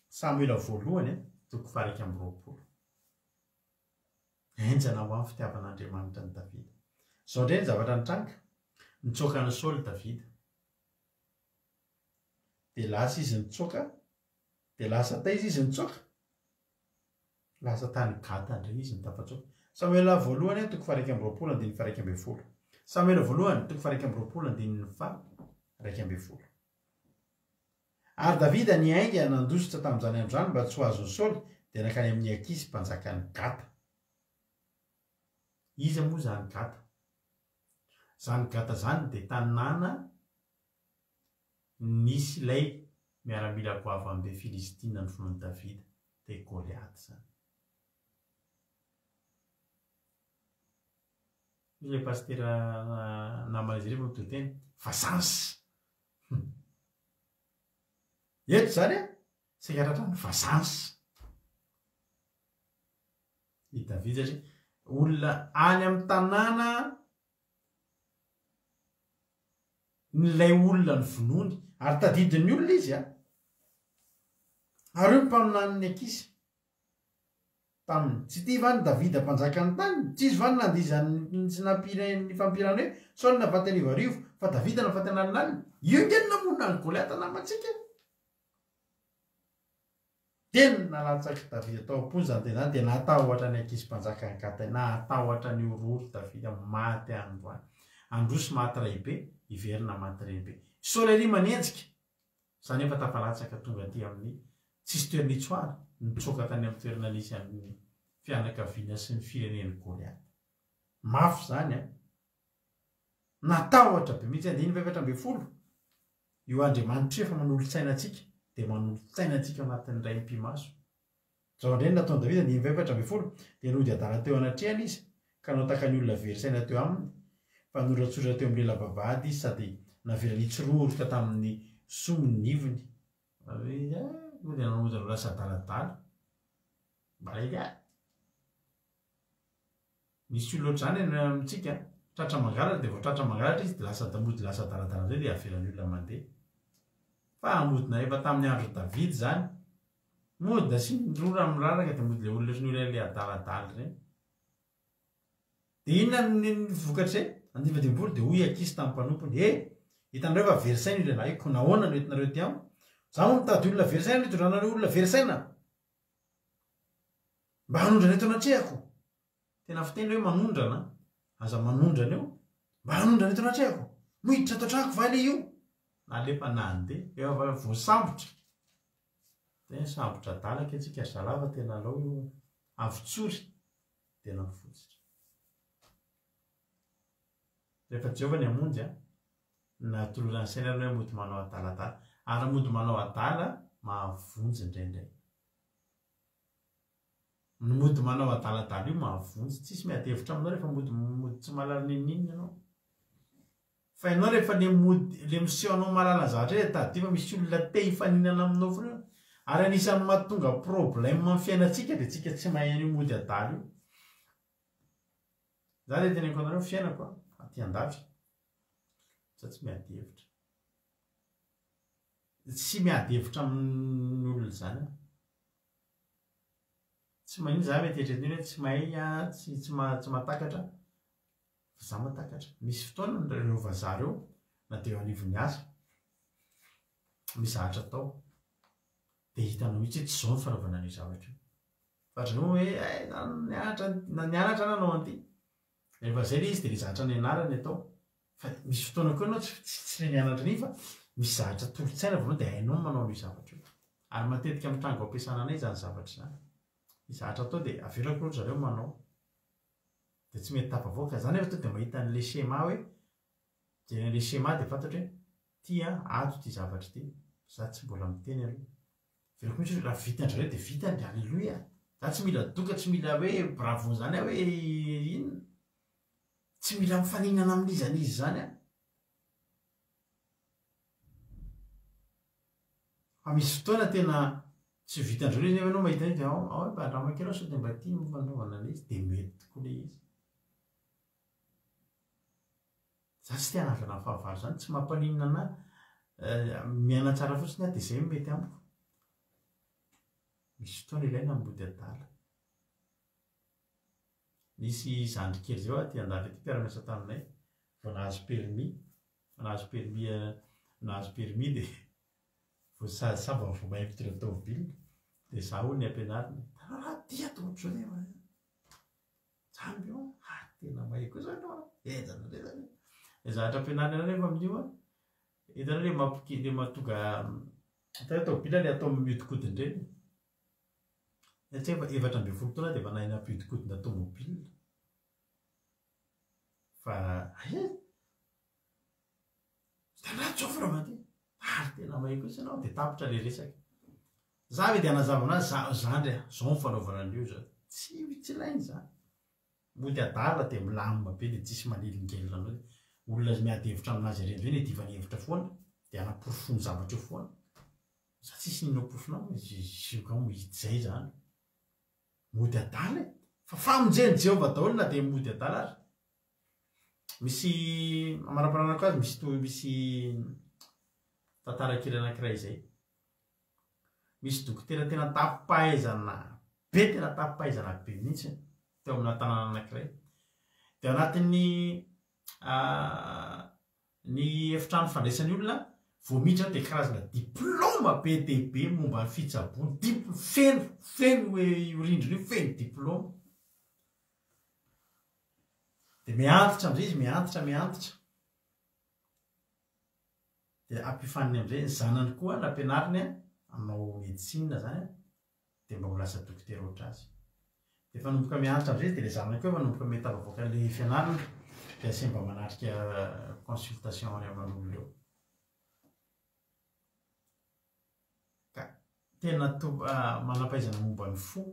Samoela voalohany, toko faha-21. Henjana ho ahy ny fitiavan'Andriamanitra an'i Davida. Izao indray ny zavatra nitranga, nitsoaka an'i Saoly Davida. Dia lasa izy nitsoaka, dia lasa taiza izy nitsoaka? Lasa tany Gata indray izy no tafatsoaka. Samoela voalohany toko faha-21 andininy faha-11. Samoela voalohany toko faha-21 andininy faha-11. Ary Davida niainga nandositra tamin'izany andro izany mba tsy ho azon'i Saoly, dia nankany amin'i Akisy mpanjakan'i Gata. Iza moa izany Gata? Izany Gata izany dia tanàna nisy ilay miaramila goavambe filistina novonoin'i Davida, dia Goliata izany. Hoy ilay pasitera namana izy ireo mitory teny, vazaha! Eto izany an, saika tratran'ny vazaha i Davida satria olona any amin'ny tanàna Ilay olona novonoiny. Ary tadidin'ny olona izy an! Ary hoy ny mpaminanin'ny ankizy taminy, Tsy ity va ny Davida mpanjakan'ny tany? Tsy izy va no nandihizan'ny sy nampireny fampirana hoe, Saoly nahafaty arivoarivo, fa Davida nahafaty an'alinalina? Io ange no namono an'i Goliata namantsika e! Dia nalatsak'i Davida tao am-pony izany teny izany, dia natahotra ny ankizy mpanjakan'i Gata, natahotra ny horohoro Davida, maty androany. Handroso maty raibe, hiverina maty renibe. Saoly ery manenjika, za nefa tafalatsaka tonga aty amin'ny tsisy toerana hitsoahana, nitsoaka tany amin'ny toerana nisy an'ny fianakaviana sy ny firenen'i Goliata. Mafy izany an! Natahotra be mihitsy, andininy faha-14. Io Andriamanitra io efa manolo-tsaina antsika, dia manolo-tsaina antsika ao anatin'ny indray mipi-maso. Izao indray no nataon'i Davida, andininy faha-14, Dia nody adala teo anatrehany izy, ka nanao ny olona very saina teo aminy, fa noratsoratra teo amin'ny lela-bavahady izy sady navelany hitsiroroka tamin'ny somony ny iviny. Mody nanao ho lasa adaladala. Misy olona ohatr'izany any amintsika, tratra mangalatra dia vao tratra mangalatra izy dia lasa mody lasa adaladala indray dia avelan'ny olona mandeha. Fa amodina efa tamin'ny andron'i Davida izany. Mody asiany rora miraraka dia mody le olona ohatran'ny olona le adaladala ireny. Dia inona ny vokatr'izay? Andininy fahadimy dia hoy Akisy tamin'ny mpanompony, He! Hitanareo fa very saina io lehilahy io, koa nahoana no entinareo aty amiko? Izaho moa mitady olona very saina no itondranareo olona very saina? Mba hanondrana eto anatrehako? Tena fiteny ilay hoe manondrana an! Aza manondrana eo! Mba hanondrana eto anatrehako? Moa hiditra ato an-tranoko va ilay io? Nalefa nandeha, efa voasambotra. Tena sambotra adala kay tsika ry zalahy fa tena alao io avotsory tena mifotsitra. Rehefa Jehovah ny hamonjy an, natolorany saina aloha hoe mody manao adaladala. Ary mody manao adala mahavonjy indraindray. Ny mody manao adaladala io mahavonjy. Tsisy miady hevitra aminao rehefa mody mody tsy mahalala n'inon'inona ianao. Fa ianao rehefa le mody le miseho anao mahalala zavatra iny tadidio fa misy olona te hifaninana aminao foana eo. Ary anisan'ny mahatonga problème amin'ny fiainantsika dia tsika tsy mahay an'io mody adala io. Za le teneniko anareo fiainako a, aty andafy, za tsy miady hevitra. Tsy miady hevitra amin'ny olona izany aho. Tsy maninona za mety eritreretin'ny hoe tsy mahay aho, tsy tsy tsy mahatakatra. Fa za mahatakatra. Misy fotoana ireo vazaha ireo na dia eo anivon'ny asa, misy zavatra atao, dia hitanao mihitsy hoe tsy izao ny fanaovana an'io zavatra io. Fa ry zareo hoe hay na nianatra na nianatra aho nanao an'ity. Rehefa izay ilay izy dia ilay zavatra nianarany atao. Fa misy fotoana koa ianao tsy tsy ilay nianatra an'iny fa misy zavatra tolo-tsaina vao dia hainao ny manao an'io zavatra io. Ary matetika mitranga ao am-piasana anay izany zavatra izany. Ny zavatra atao dia avelako aloha ry zareo manao. Dia tsy mety tafavoaka. Za nefa tonga dia mahita an'ilay schéma hoe, jerena ilay schéma dia fantatro hoe ity an, ato ity zavatra ity. Za tsy mbola miteny aloha. Avelako mihitsy hoe raha vitan-dry zareo dia vitany dia alléluia. Za tsy mila doka, tsy mila hoe bravo izany aho hoe inona. Tsy mila mifaninana amin'iza n'iza izany aho. Fa misy fotoana tena tsy vitan-dry zareo ilay izy nefa ianao mahita an'io dia ao, ao mba andramo kely aho sao dia mba ity no fanaovana an'ilay izy dia mety tokoa ilay izy. Za tsy te hanangana ny fahavalo izany, tsy mampaninona anah, miaina tsara fotsiny aho dia izay no mety amiko. Misy fotoana ilaina ny mody adala. Nisy zandry kely izay hoa aty andafy aty mpiara-miasa taminay, vao nahazo permis, vao nahazo permis, nahazo permis dia vao sambany vao mahay mitondra tômôbila, dia za hono ny ampianariny, hitanao raha aty ato ohatr'izao nefa e! Zany ve hoa? Ha, tena mahay koa zany hoa! Henjana ndray zany e! Ny zavatra ampianariny anao nefa amin'io an, hitanao le mampi- le mahatonga, hitanao tômôbila le atao mihodinkodina ireny? Satria efa 14 taona dia efa nahay nampihodinkodina tômôbila. Fa hay e! Hitanao tsao fa raha mandeha. Ary tena mahay kosa ianao dia tapitra ilay resaka. Za ve dia hanazava anazy za zandry a, zao ny fanaovana an'io zao. Tsy tsy ilaina izany. Mody adala dia milamina be dia tsisy manelingelina anao. Olona miady hevitra aminazy ireny indray no iadivany hevitra foana dia hanaporofoany zavatra eo foana. Za tsisy n'inona porofonao, zioga izay izany. Mody adala e! Fa famonjen'i Jehovah daholo na dia mody adala ary. Misy amaraparanako azy misy toy misy tantara kely anankiray izay. Misy dokotera tena tampom-pahaizana be tena tampom-pahaizana be mihitsy teo amina tanàna anankiray. Dia ao anatin'ny ny efitrano fandraisan'ny olona vao miditra ao dia karazana diplaoma be dia be momba ny fitsaboana, dip- feno feno io rindrina io feno diplaoma. Dia miha-antitra amin'izay izy, miha-antitra, miha-antitra. Dia ampiofaniny amin'izay ny zanany koa nampianariny hanao médecine izany dia mba ho lasa dokotera ohatr'azy. Dia efa nanomboka miha-antitra amin'izay izy dia ilay zanany koa efa nanomboka mety tafavoaka an'ilay fianarana dia asainy mba manatrika consultation any aman'olona eo. Ka tena manam-pahaizana momba ny fo.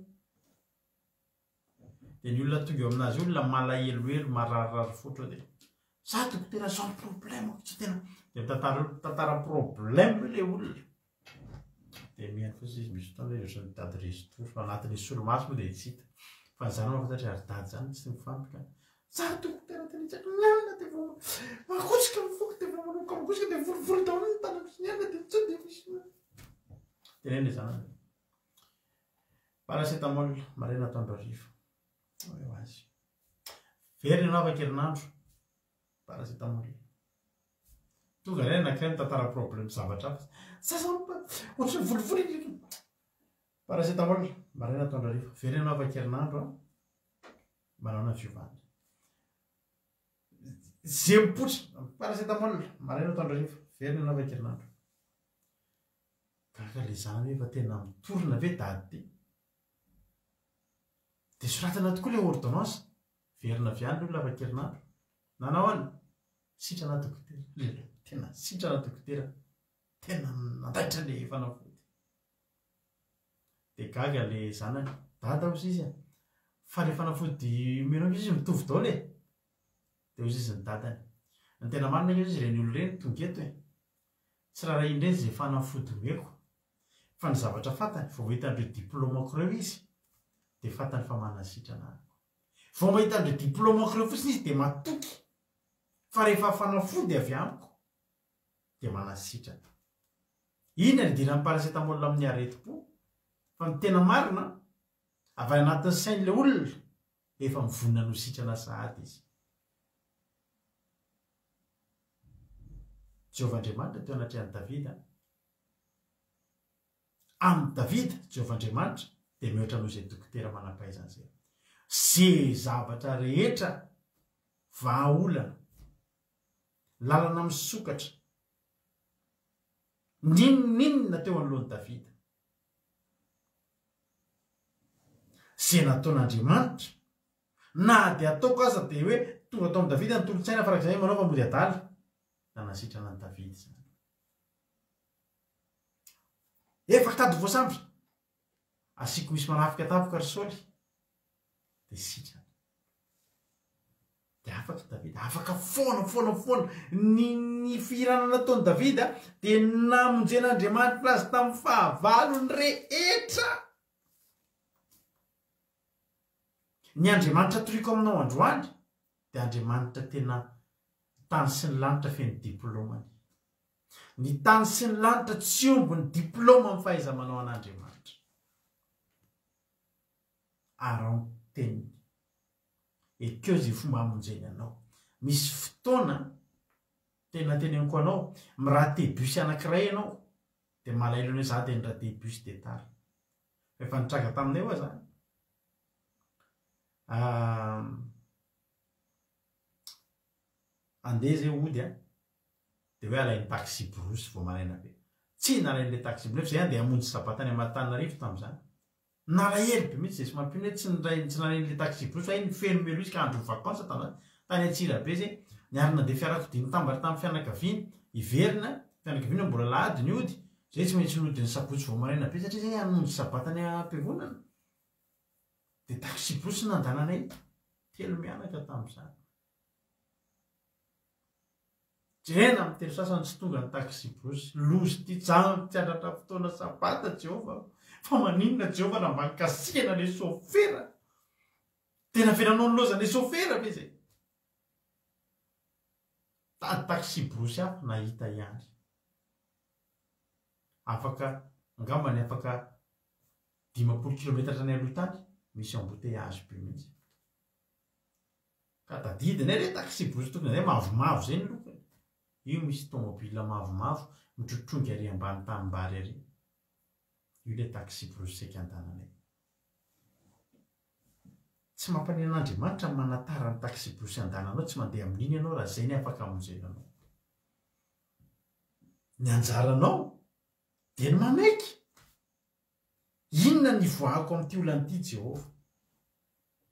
Dia ny olona tonga eo aminazy io olona malahelohelo, mararirary fo ohatry hoe za dokotera zao ny problème ko tsy tena dia mitantara mitantara problème io ilay olona. Dia mihaino fotsiny izy misy fotoana izy ohatran'ny mitady restour fa anatin'ny solomaso moa dia tsy hita. Fa ny zany mahafantatra ary dady zany tsy mifantoka. Za dokotera tena tsy haiko ny alina dia vao makosoka ny foko dia vao manomboka makosoka dia volovolo daholo ny tanako sy ny alina dia tsy dia misy. Teneno ilay zanany. Paracetamol, maraina atoandro hariva. Eo azy. Very ianao afaka herinandro. Paracetamol. Tonga indray anankiray mitantara problème zavatra hafa. Sasa ohatran'ny volivoly. Paracetamol, maraina atoandro hariva. Very ianao afaka herinandro an. Manao ny fiovana. Ze mipoitra, paracetamol, maraina atoandro hariva. Very ianao afaka herinandro. Gaga le zanany hoe fa tena mitorina ve dady ty? Dia soratana tokoa ilay ordonnance, verina avy any ny olona afaka herinandro. Nanao ahoana? Sitrana dokotera. Lelay, tena sitrana dokotera. Tena nandaitra ilay fanafody. Dia gaga ilay zanany, dada hozy izy a, fa ilay fanafody omenao ange izy mitovy daholo e. Dia hozy izy ny dadany, ny tena marina ange hozy izy ireny olona ireny tonga eto e. Tsy rarahiany indray izay fanafody omeko fa ny zavatra fantany, vao mahita an'ireo diplaomako ireo izy dia fantany fa manasitrana ahy. Vao mahita an'ireo diplaomako ireo fotsiny izy dia matoky fa rehefa fanafody avy amiko dia manasitrana. Inona ny idiran'ny paracetamol amin'ny aretim-po? Fa ny tena marina, avy any anatin'ny sain'ilay olona dia efa mivonona ny ho sitrana sahady izy. Jehovah Andriamanitra teo anatrehan'i Davida. Amin'i Davida, Jehovah Andriamanitra dia mihoatra noho izay dokotera manam-pahaizana izay. Ze zavatra rehetra vahaolana, lalana misokatra, n'inon'inona teo anoloan'i Davida. Ze nataon'Andriamanitra Na dia ataoko aza dia hoe tonga tao amin'i Davida ny tolo-tsaina farak'izay hoe manaova mody adala. Nanasitrana an'i Davida izany. Efa tady voasambotra. Asiako misy manafika tampoka ry Saoly. Dia sitrana. Dia afaka i Davida. Afaka foana, foana, foana. Ny, ny fihirana nataon'i Davida dia namonjen'Andriamanitra azy tamin'ny fahavalony rehetra. Ny Andriamanitra toriko aminao androany dia Andriamanitra tena tany sy ny lanitra feno diplômany. Ny tany sy ny lanitra tsy omby ny diplôma amin'ny fahaiza-manao an'Andriamanitra. Araho ny teniny. Ekeo izay fomba hamonjeny anao. Misy fotoana, tena teneniko anao, mi-rater bus anankiray ianao, dia malahelo anao hoe za dia ni-rater bus dia tara. Efa nitranga taminay hoa zany. Andeha zay hody a, dia hoe alain'ny taxi brousse vao maraina be. Tsy nalain'ilay taxi brousse, nefa zay andeha hamonjy sabata any Antananarivo tamin'izany. Nalahelo be mihitsy zay somary mpino hoe tsy niray tsy nalain'ilay taxi brousse fa iny feno melo izy ka andro vacances tamin'izany. Tany Antsirabe zay, niara-nandeha fiarakodia nitambatra tamin'ny fianakaviany, hiverina, fianakaviana mbola alahady ny hody, Zay tsy maintsy nody ny sabotsy vao maraina be satria zay hamonjy sabata any am-piangonana. Dia taxi-brousse nandananay telo mianaka tamin'izany. Jerena amin'ny telo sasany tsy tonga ny taxi-brousse. Loza ity, jam tsy handratra fotoana sabata Jehovah. Fa maninona Jehovah raha mba nikasihana ilay sôfera? Tena avelanao nilaozan'ilay sôfera ve izay? Tady taxi-brousse hafa nahita ihany. Afaka, angambany afaka 50 kilometatra any aloha tany, misy embouteillage be mihitsy. Ka tadidinay re taxi-brousse tokony zay mavomavo zay ny lokony. Io misy tomobile mavomavo mitrotrongy ary ambany tanimbary ary. Io le taxi-brousse saika andananay. Tsy mampanina an'Andriamanitra ny manatara ny taxi-brousse andananao, tsy mandeha amin'iny ianao raha zay ny afaka hamonjena anao. Ny anjaranao dia ny manaiky. Inona ny hivoahako amin'ity olana ity, Jehovah?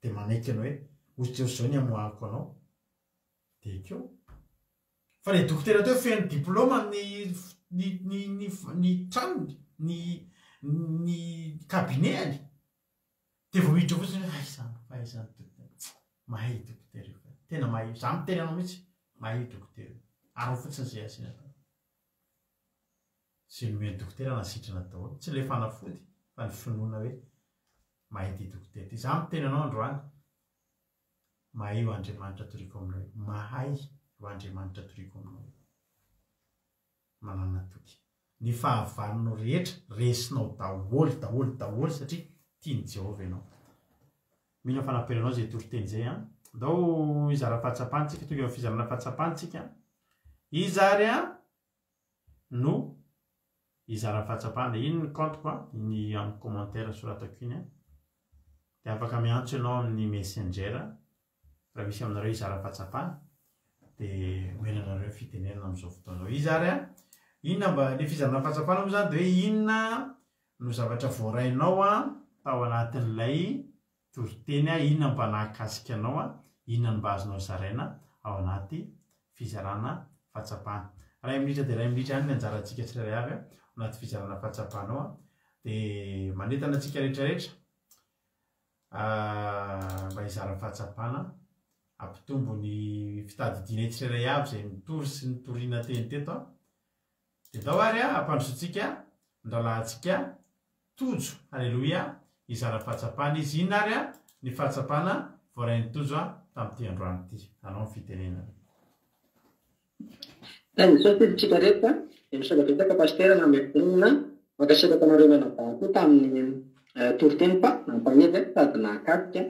Dia manaiky ianao hoe, Hoy Jehovah, izao ny hamoahako anao. Dia ekeo. Fa ilay dokotera teo feno diplaoma ny ny ny ny ny tranony, ny ny cabinet-ny. Dia vao miditra fotsiny hoe hay izany fahaizan'ny dokotera. Mahay io dokotera io ka. Tena mahay io. Za miteny anao mihitsy, mahay io dokotera io. Araho fotsiny izay asiana atao. Izay nomen'ny dokotera nasitrana daholo. Tsy ilay fanafody fa ny finoana hoe mahay ity dokotera ity. Za miteny anao androany, mahay io Andriamanitra toriko aminao io. Mahay io Andriamanitra toriko aminao io. Manana toky. Ny fahavalonao rehetra resinao daholo daholo daholo satria. Tian'i Jehovah ianao. Mino aho fa nampiely anao izay toriteny izay an. Ndao hizara fahatsapana tsika, tonga eo amin'ny fizarana fahatsapana tsika. Iza ary an no hizara fahatsapana? Iny ny compte-ko an, iny amin'ny commentaire soratako iny an. Dia afaka miantso ianao amin'ny messenger raha misy aminareo hizara fahatsapana dia omena anareo ny fitenenana amin'izao fotoana izao. Iza ary an? Inona mba, ilay fizarana fahatsapana moa izany dia hoe inona no zavatra voarainao tao anatin'ilay toriteny, inona no mba nahakasika anao, inona no mba azonao zaraina ao anaty fizarana fahatsapana. Iray minitra dia iray minitra ihany ny anjarantsika tsirairay avy ao anaty fizarana fahatsapana ao dia manentana antsika rehetra rehetra mba hizara fahatsapana, hampitombo ny fitadidianay tsirairay avy izay nitory sy nitoriana teny teto. Dia ndao ary hampandrosoantsika ny rahalahintsika Tojo, Haleloia, hizara fahatsapana izy. Inona ary ny fahatsapana voarain'i Tojo tamin'ity androany ity? Anao ny fitenenana. Tany izao ty tsika rehetra dia misaotra betsaka Pasitera nanome fitenenana, mankasitraka anareo mianadahy koa tamin'ny toriteny fa nampahery sady nahakasika.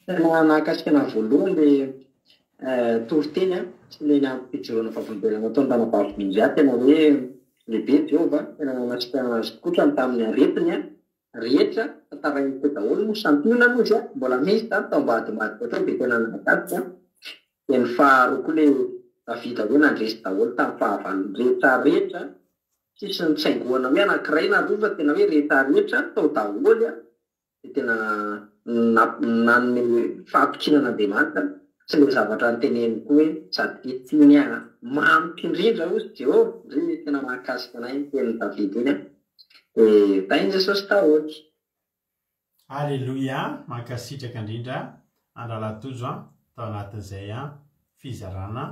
Tena nahakasika anah voalohany le toriteny an, sy le ny fijoroana vavolombelona nataon'i ranabavy Minja, tena hoe lehibe Jehovah, tena nanasitrana azy tokoa hatrany tamin'ny aretiny an, rehetra, tantarainy teo daholo moa, santionany ozy an, mbola misy zany tao ambadimbadika tao dia tena nahakasika an, dia ny faharoa koa le Davida hoe nandresy daholo tamin'ny fahavalony rehetra rehetra, tsisy nitsaingohana hoe anankiray na roa fa tena hoe rehetra rehetra tao daholo an. dia tena nanome fahatokiana an'Andriamanitra sy ilay zavatra noteneniny koa hoe sady tiany ahy mamiko indrindra hozy Jehovah, ndry tena mahakasika anay iny tenin'i Davida iny an! dia tahin'i Jesosy daholo. Aleloia, mankasitraka indrindra an-drahalahy Tojo an, tao anatin'izay an fizarana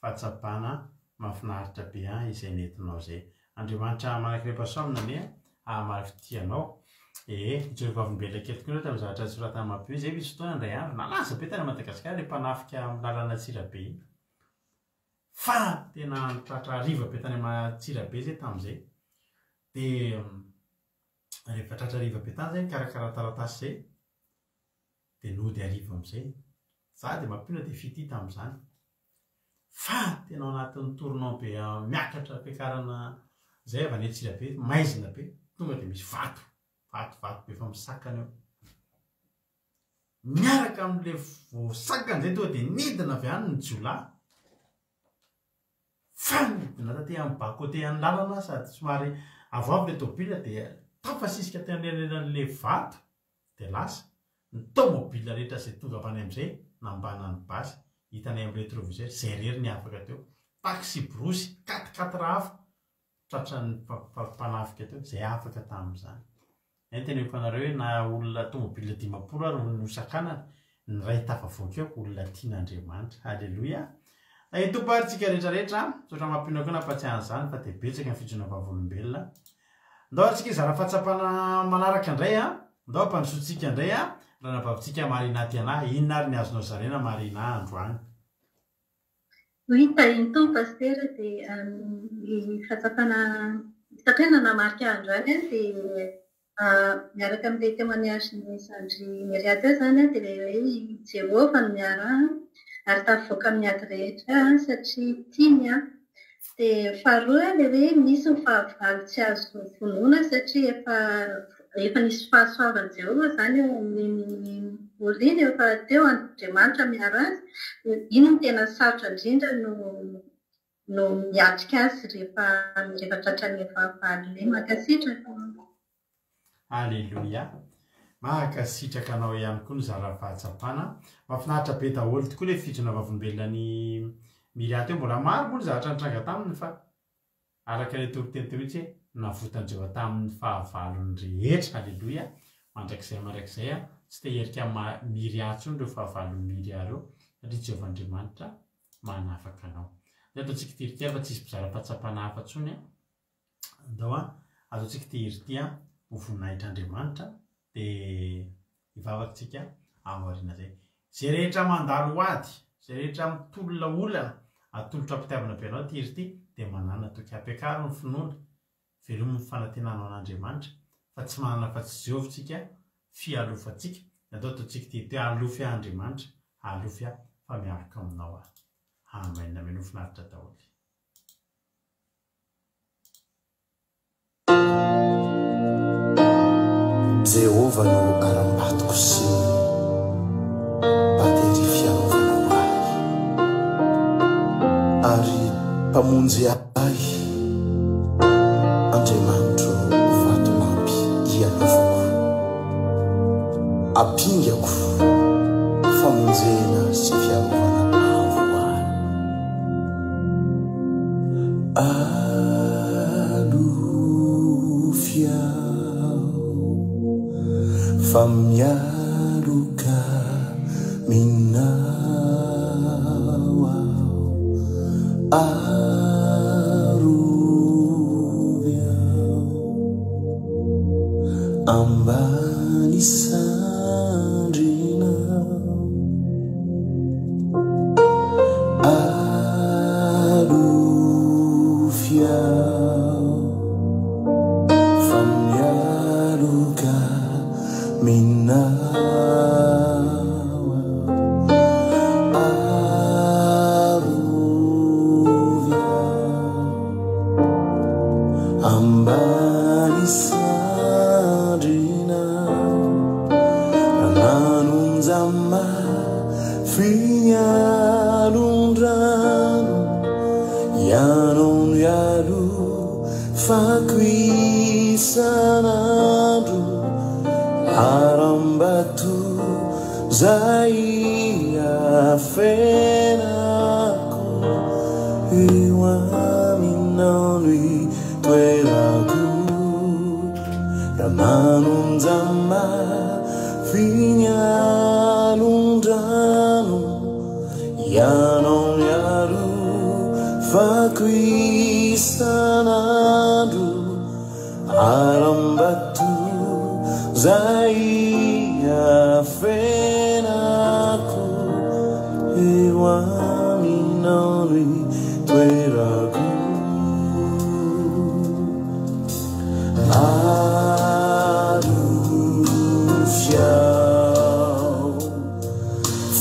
fahatsapana mahafinaritra be an izay nentinao izay. Andriamanitra manakirem-pahasoavana anie hahamaly fitia anao. Ee, nijoro vavolombelona kely tokoa ianao tamin'ny zavatra nosoratana mampiomehy izay misy fotoana indray andro nalaza be tany Madagasikara ilay mpanafika amin'ny lalana Antsirabe iny. Fa tena tratra hariva be tany Antsirabe izay tamin'izay. Dia rehefa tratra hariva be tany izay nikarakara taratasy izay dia nody hariva amin'izay. Za dia mampino dia fitia tamin'izany. Fa tena ao anatin'ny tournant be miakatra fiakarana zay avy any Antsirabe, maizina be, tonga dia misy vato, vato vato be efa misakana eo. Miaraka amin'le voasakana zay tonga dia nidina avy any ny jiolahy. Fa nidina taty amin'ny bas côté an'ny lalana sady somary avoavo le tôbila dia tafasisika teo anelanelan'le vato dia lasa. Ny tômôbila rehetra izay tonga avy any amin'izay nambana ny basy, hitanay amin'ny rétroviseur, izay irery ny afaka teo. Taxi-brousse, quatre-quatre hafa tratran'ny mpanafika teo, izay afaka tamin'izany. Izay no teneniko anareo hoe na olona tômôbila 50 ary no nosakanana, ny iray tafavoaka eo, olona tian'Andriamanitra. Aleloia! Tahin'ny Tompo ary tsika rehetra rehetra. Misaotra mampino koa nampatsiahy an'izany fa dia betsaka ny fijoroana vavolombelona. Ndao ary tsika hizara fahatsapana manaraka indray a! Ndao ampandrosoantsika indray a! Ranabavintsika Marina Tiana, inona ary ny azonao zaraina Marina androany? Oui, tahin'ny Tompo Pasitera dia ny fahatsapana hitako hoe nanamarika ahy androany dia miaraka amin'ilay témoignage-n'i zandry Neria teo izany dia ilay hoe i Jehovah no miaro ahy ary tafavoaka amin'ny ady rehetra aho satria tiany aho. Dia faharoa ilay hoe misy ny fahavalo tsy azo vonoina satria efa efa nisy fahasoavan'i Jehovah izany eo amin'iny olona iny, efa teo Andriamanitra miaro azy. Iny no tena sarotra indrindra no no miatrika azy rehefa rehefa tratran'ilay fahavalo ilay. Mankasitraka. Aleloia. Mankasitraka anao ihany koa nizara fahatsapana. Mahafinaritra be daholo tokoa ilay fijona vavolombelona an'i Miria teo. Mbola maro moa ny zavatra nitranga taminy fa araka ilay toriteny teo mihitsy hoe navotan'i Jehovah tamin'ny fahavalony rehetra. Aleloia. Mandrakizay mandrakizay tsy te hierika Miria intsony ireo fahavalon'i Miria ireo satria Jehovah Andriamanitra manafaka anao. Ndeha ataontsika ity ry kely fa tsisy mpizara fahatsapana hafa intsony an. Andao an, ataontsika ity hira ity an, ho voninahitr'Andriamanitra, dia hivavaka isika aoriana izay. Izay rehetra mandalo ady, izay rehetra mitolona olana, atolotro am-pitiavana be anao ity hira ity, dia manàna toky. Ampiakaro ny finoana, velomy ny fanantenanao an'Andriamanitra, fa tsy manana afa-tsy Jehovah isika. fialofantsika. Andao ataontsika ity hoe alofy ahy Andriamanitra, alofy ahy fa mialoka aminao aho. Amen amen ho finaritra daholo. Jehovah no harambatoko sy batery fiarovana ho ahy, ary Mpamonjy ahy, Andriamanitro vatolampy hialovako, ampingako famonjena sy fiarovana avo ho ahy. Alofy aho fa mialoka aminao aho, arovy aho ambany sandrinao. Alofy aho fa mialoka aminao Arovy aho ambany sandrinao. Nanonja mafy ny alon-drano, Ianao no ialofako isan'andro, Harambato zay iafenako, Eo aminao no itoerako. Ramanonja mafy ny alon-drano, Ianao mialofako isan'andro, Harambato zay iafenako, Eo aminao no itoerako. Alofy aho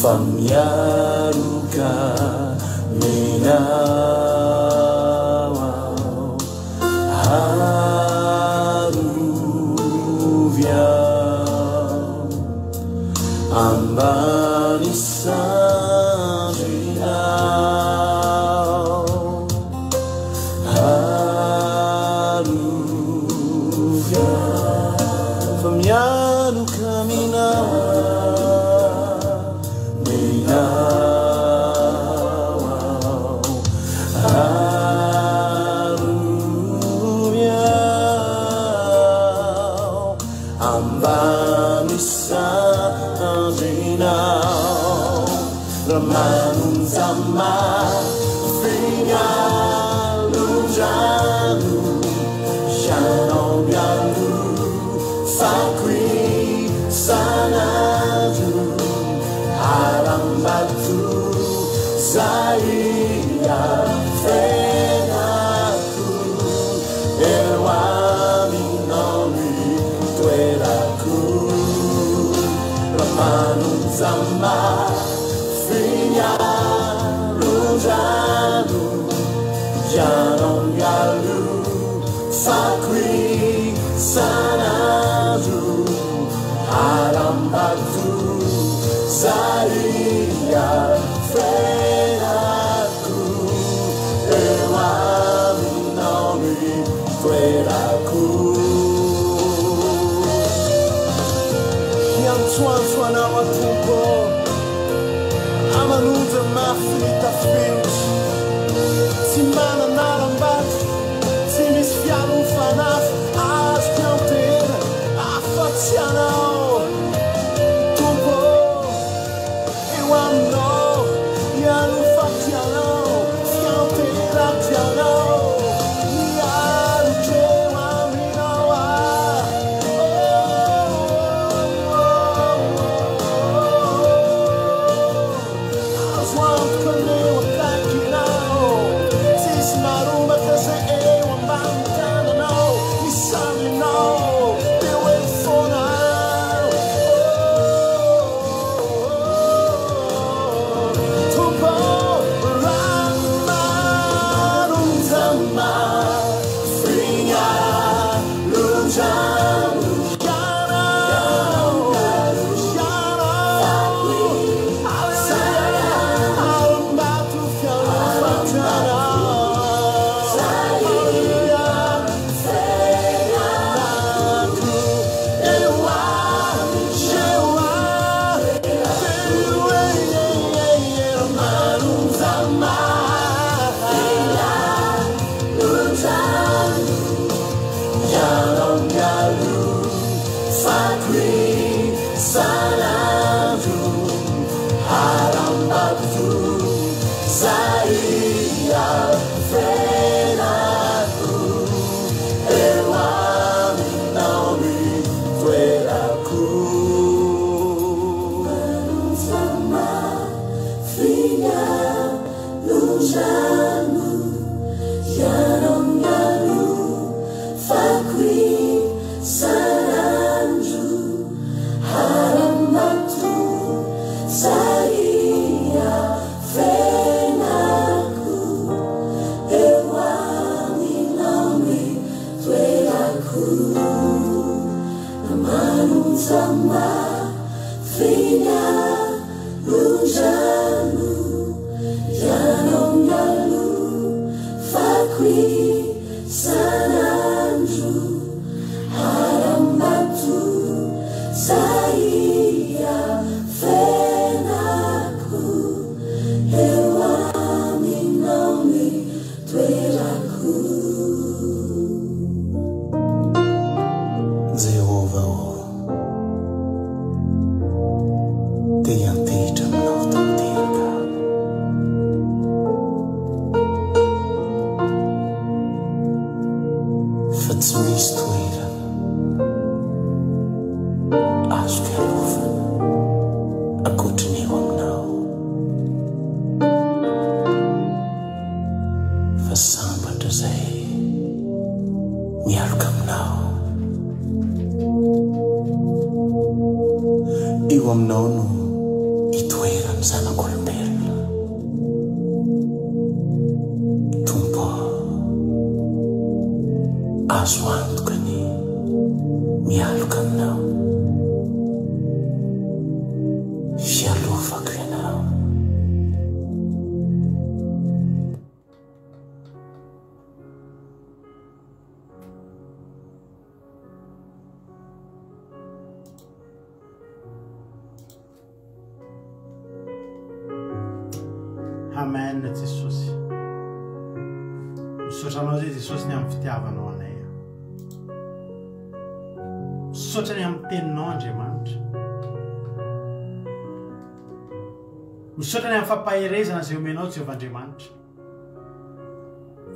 fa mialoka aminao aho. Arovy aho ambany sandrinao. Arovy aho fa mialoka aminao aminao aho. Arovy aho ambany sandrinao. Raha manonja mafy ny alon-drano, Ianao mialofako isan'andro, Harambato zay iafenako, Eo aminao no itoerako. Raha manonja mafy ny alon-drano, Ianao mialofako isan'andro, Harambato zay iafenako, Eo aminao no itoerako. Hiantsoantso anao aho Tompo ô, Aman'onja mafy ny tafiotra, Tsy manana harambato, tsy misy fialofana azoko ianteherana afa-tsy Ianao Tompo ô. Eo aminao ialofako Ianao, fianteherako Ianao, mialoka eo aminao aho. Azo antoka ny eo akaikinao, tsisy marombaka izay eo ambany tananao, ny sarinao dia ho eo foana. londrano Ianao mialofako isan'andro Harambato zay iafenako Eo aminao ny toerako Na manonja mafy ny alondrano Ianao mialofako isan'andro Harambato zay iafenako Eo aminao ny toerako. Jehovah ô, te hiantehitra aminao tanteraka aho. Fa tsy misy toerana azoko ialofana ankoatry ny eo aminao. Fa sambatra izay mialoka aminao. Eo aminao no itoeran'ny zanak'olombelona. Tompo ô, azo antoka ny mialoka aminao. Fialofako ianao. Amen Jesosy. Misaotra anao zay Jesosy ny amin'ny fitiavanao anay. Misaotra ny amin'ny teninao Andriamanitra. Misaotra ny amin'ny fampaherezana izay omenao Jehovah Andriamanitra.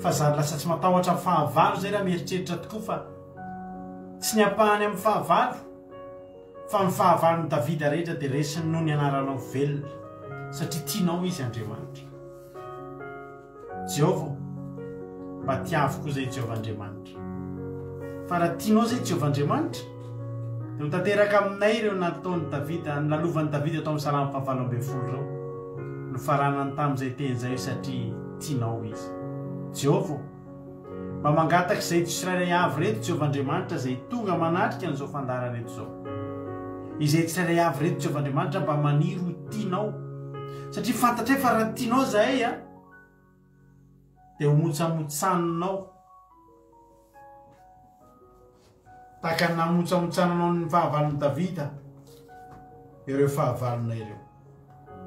Fa zary lasa tsy matahotra ny fahavalo izay raha mieritreritra tokoa fa tsy ny ampahany amin'ny fahavalo fa ny fahavalon'i Davida rehetra dia resiny noho ny anaranao velona satria tianao izy Andriamanitra. Jehovah ô, mba tiavo koa izay Jehovah Andriamanitra. Fa raha tianao izay Jehovah Andriamanitra, dia ho tanteraka aminay ireo nataon'i Davida, nolalovan'i Davida tao amin'ny Salamo fahavalo ambin'ny folo ireo. Nofaranany tamin'izay teny izay satria tianao izy. Jehovah ô, mba mangataka izay tsirairay avy ireto Jehovah Andriamanitra izay tonga manatrika an'izao fandaharana eto izao. Izay tsirairay avy ireto Jehovah Andriamanitra mba maniry ho tianao. Satria fantatray fa raha tianao izahay a, dia ho montsamotsaninao. Tahaka ny namontsamotsananao ny fahavalon'i Davida ireo fahavalonay ireo.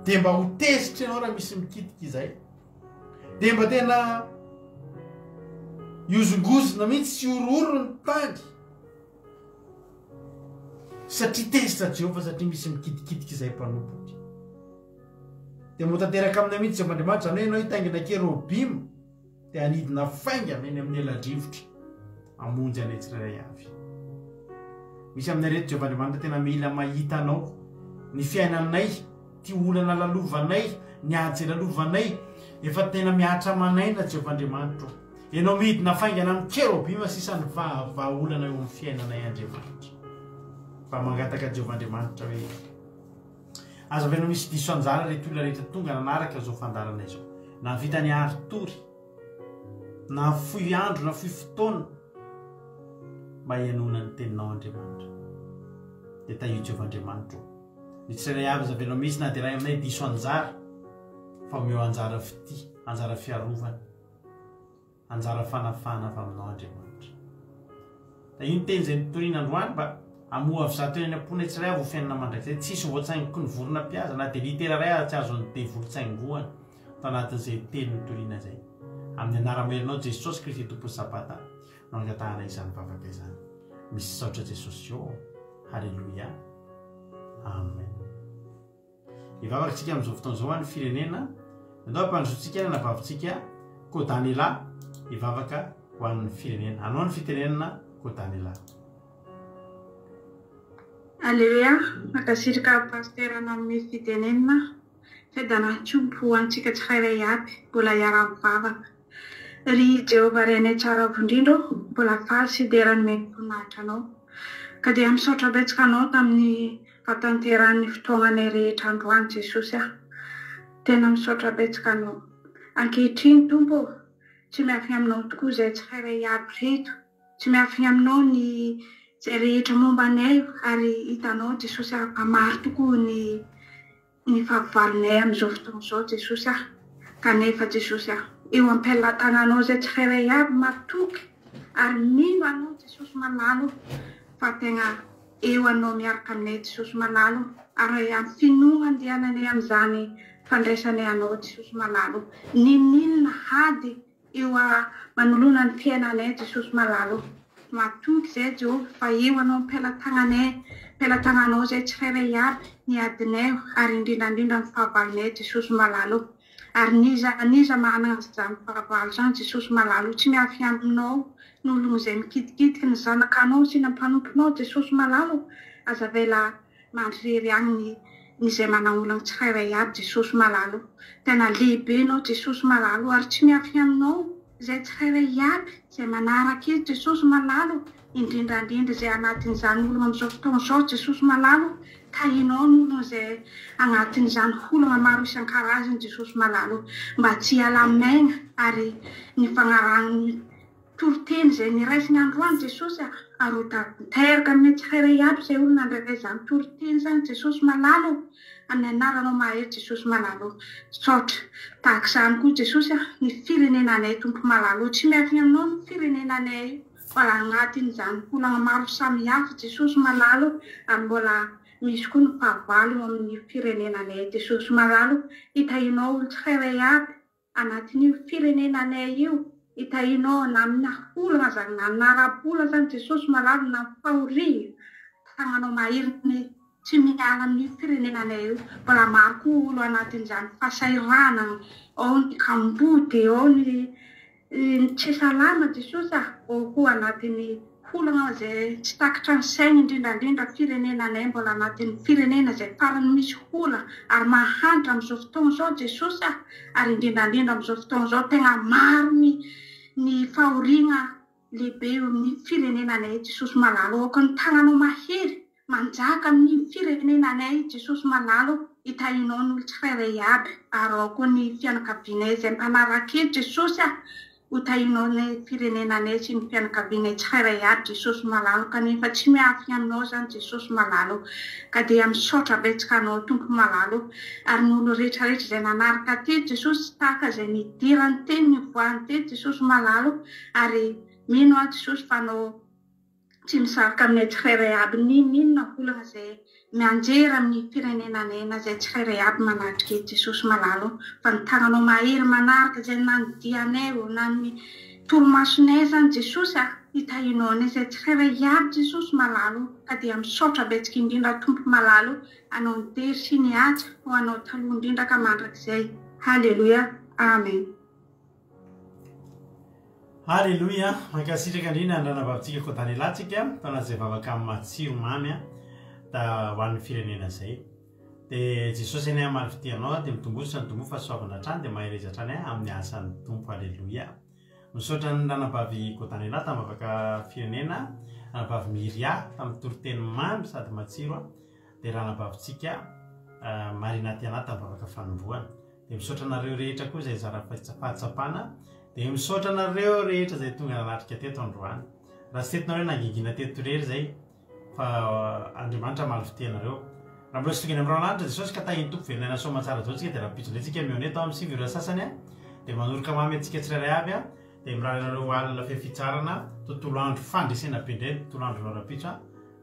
Dia mba ho tezitra ianao raha misy mikitika izay. Dia mba tena hihozongozona mihitsy sy horohoro ny tany. Satria tezitra Jehovah satria misy mikitikitika izay mpanompony. Dia mba ho tanteraka aminay mihitsy Jehovah Andriamanitra, izany hoe ianao hitaingina kerobima dia hanidina faingana eny amin'ny ela-drivotra hamonjy anay tsirairay avy. Misy aminay reto Jehovah Andriamanitra tena mila mahita anao, ny fiainanay, ty olana lalovanay, ny ady izay lalovanay, efa tena mihatra aman'aina Jehovah Andriamanitra ô. Ianao midina faingana amin'ny kerobima sisa ny vahaolana eo amin'ny fiainanay Andriamanitra. Mba mangataka Jehovah Andriamanitra hoe aza avela misy diso anjara ireto olona rehetra tonga nanaraka izao fandaharana izao. Nahavita ny hari-tory, nahafoy andro, nahafoy fotoana mba hihainoana ny teninao Andriamanitra. Dia tahio Jehovah Andriamanitra ô. Ny tsirairay avy aza avelao misy na dia iray aminay diso anjara fa omeo anjara fitia, anjara fiarovana. Anjara fanafahana avy aminao Andriamanitra. Tahio ny teny izay notorina androany mba hamoha avy zato eny am-ponay tsirairay avy ho fiainana mandrakizay. Tsy hisy voatsaingoky ny vorona mpihaza na dia litera iray aza tsy azon'ny devoly tsaingohana tao anatin'izay teny notorina izay. Amin'ny anara-maherinao Jesosy Kristy Tompon'ny Sabata no angatahana izany vavaka izany. Misaotra Jesosy ô. Haleloia. Amen. Hivavaka isika amin'izao fotoana izao ho an'ny firenena. Andao hampandrosoantsika ny anabavintsika Kodanela hivavaka ho an'ny firenena. Anao ny fitenenana Kodanela. Aleloia, mankasitraka Pasitera nanome fitenenana. Fiadanan'ny Tompo ho antsika tsirairay aby, mbola hiara-mivavaka. Ry Jehovah Rainay tsara avo indrindra ô, mbola faly sy dera nomeny voninahitra Anao. Ka dia misaotra betsaka Anao tamin'ny fahatanterahan'ny fotoagnanay rehetra androany Jesosy a. Tena misaotra betsaka Anao. Ankehitriny Tompo ô, tsy miafina Aminao tokoa izay tsirairay aby reto. Tsy miafina Aminao ny izay rehetra momba anay ary hitanao Jesosy a fa maro tokoa ny ny fahavalonay amin'izao fotoana izao Jesosy ah, kanefa Jesosy ah, eo am-pelatananao izay tsirairay avy matoky ary mino Anao Jesosy malala o, fa tegna eo Anao miaraka aminay Jesosy malala o, ary amin'ny finoana andehananay amin'izany fandraisanay Anao Jesosy malala o, n'inon'inona ady Eo manoloana ny fiainanay Jesosy malala o. Matoky zay Jehovah fa eo anao am-pelatagnanay am-pelatagnanao zay tsirairay aby ny adinay ary indrindra indrindra ny fahavalonay Jesosy malala o. Ary n'iza n'iza managna zany fahavalo zany Jesosy malala o tsy miafy aminao ny ologno zay mikitikitiky ny zanakanao sy ny mpanomponao Jesosy malala o aza avela Mandry rery agny ny ny izay manaolagny tsirairay aby Jesosy malala o. Tena lehibe enao Jesosy malala o ary tsy miafy aminao izay tsirairay iaby izay manaraka eto Jesosy malala o indrindra indrindra izay anatin'izany ologna amizao fotoagna izao Jesosy malala o tahinao ny ologna izay agnatin'izany olagna maro isan-karazany Jesosy malala o mba tsy hiala maigna ary ny fagnarahagny Toriteny izay niraisiny androany Jesosy a, ary ho tanteraka amin'ny tsirairay aby izay olona nandray izany toriteny izany Jesosy malala o, amin'ny anaranao mahery Jesosy malala o, misaotra. Tahaka izany koa Jesosy a, ny firenenanay Tompo malala o, tsy miafina aminao ny firenenanay io, mbola agnatin'izany olagna maro samihafa Jesosy malala o, ary mbola misy koa ny fahavalo eo amin'ny firenenanay Jesosy malala o, hitahianao olo tsirairay aby anatin'io firenenanay io hitahianao na amina olana zany na amina ara-bola zany Jesosy malala na am fahoriana tagnanao mahery ny tsy miala amin'io firenenanay io mbola maro koa olo anatin'izany fahasahiranana ao ny kamboty ao ny ny tsy salama Jesosy a ao koa anatin'ny Olana izay tsy takitra ny sainy indrindra indrindra firenenanay mbola anatin'ny firenena izay farany misy olana ary mahantra amin'izao fotoana izao Jesosy a! ary indrindra indrindra amin'izao fotoana izao tegna maro ny ny fahoriagna lehibe eo amin'ny firenenanay Jesosy malala aoka ny tagnanao mahery manjaka amin'ny firenenanay Jesosy malala o hitahianao ny olo tsirairay aby ary ao koa ny fianakavianay izay mpanaraka eto Jesosy a ho tahianao ny firenenanay sy ny fianakavianay tsirairay aby Jesosy malala kanefa tsy miafina aminao izany Jesosy malala o ka dia misaotra betsaka anao Tompo malala o ary ny olo rehetra rehetra izay nanaraka teto Jesosy tahaka izay nidirany teny nivoahany teto Jesosy malala o ary mino aho Jesosy fa anao Tsy misarika aminay tsirairay aby n'inon'inona olana izay mianjera amin'ny firenenanay na izay tsirairay aby manatrika eto Jesosy malala o fa ny tagnanao mahery manaraka izay na ny dianay o na ny torimasonay zany Jesosy a hitahianao anay izay tsirairay aby Jesosy malala o ka dia misaotra betsaka indrindra Tompo malala o anao ny dery sy ny haja ho anao taloha indrindra ka mandrakizay Haleloia Amen. Haleloia! Mankasitraka indrindra ny ranabavintsika Kodanela tsika tao anatin'izay vavaka matsiro mamy a da ho an'ny firenena izay. Dia Jesosy anie hamaly fitia anao dia mitomboa sy mitomboa fahasoavana hatrany dia mahereza hatrany amin'ny asan'ny Tompo. Haleloia! Misaotra ny ranabavy Kodanela tamin'ny vavaka firenena, ranabavy Miria tamin'ny toriteny mamy sady matsiro a dia ranabavintsika Marina Tiana tamin'ny vavaka fanombohana. Dia misaotra anareo rehetra koa izay nizara fahatsapana. Dia misaotra anareo rehetra izay tonga nanatrika teto androany. Raha tsy teto nareo nangingina teto irery izay fa Andriamanitra hamaly fitia anareo. Raha mbola tsy tonga eny amin'ny rahona lanitra Jesosy ka tahin'ny Tompo velona aina soamantsara daholo tsika dia rahampitso indray tsika mihaona eto amin'ny 9 ora sasany a. Dia manoroka mamy antsika tsirairay avy a. Dia mirary anareo ho alina feno fitsarana, tontolo andro fandresena be indray ny tontolo andronao rahampitso a.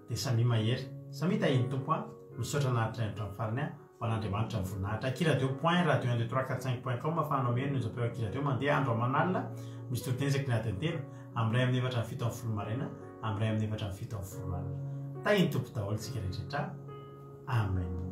Dia samia mahery. Samia tahin'ny Tompo a. Misaotra naharitra hatramin'ny farany a. Ho an'Andriamanitra ny voninahitra. Akiradio point radio un deux trois quatre cinq point com afahanao mihaino ny onjam-peo Akiradio mandeha andro aman'alina misy toriteny isaky ny adiny telo amin'ny iray amin'ny 74 maraina amin'ny iray amin'ny 74 alina. Tahin'ny Tompo daholo tsika rehetra. Amen.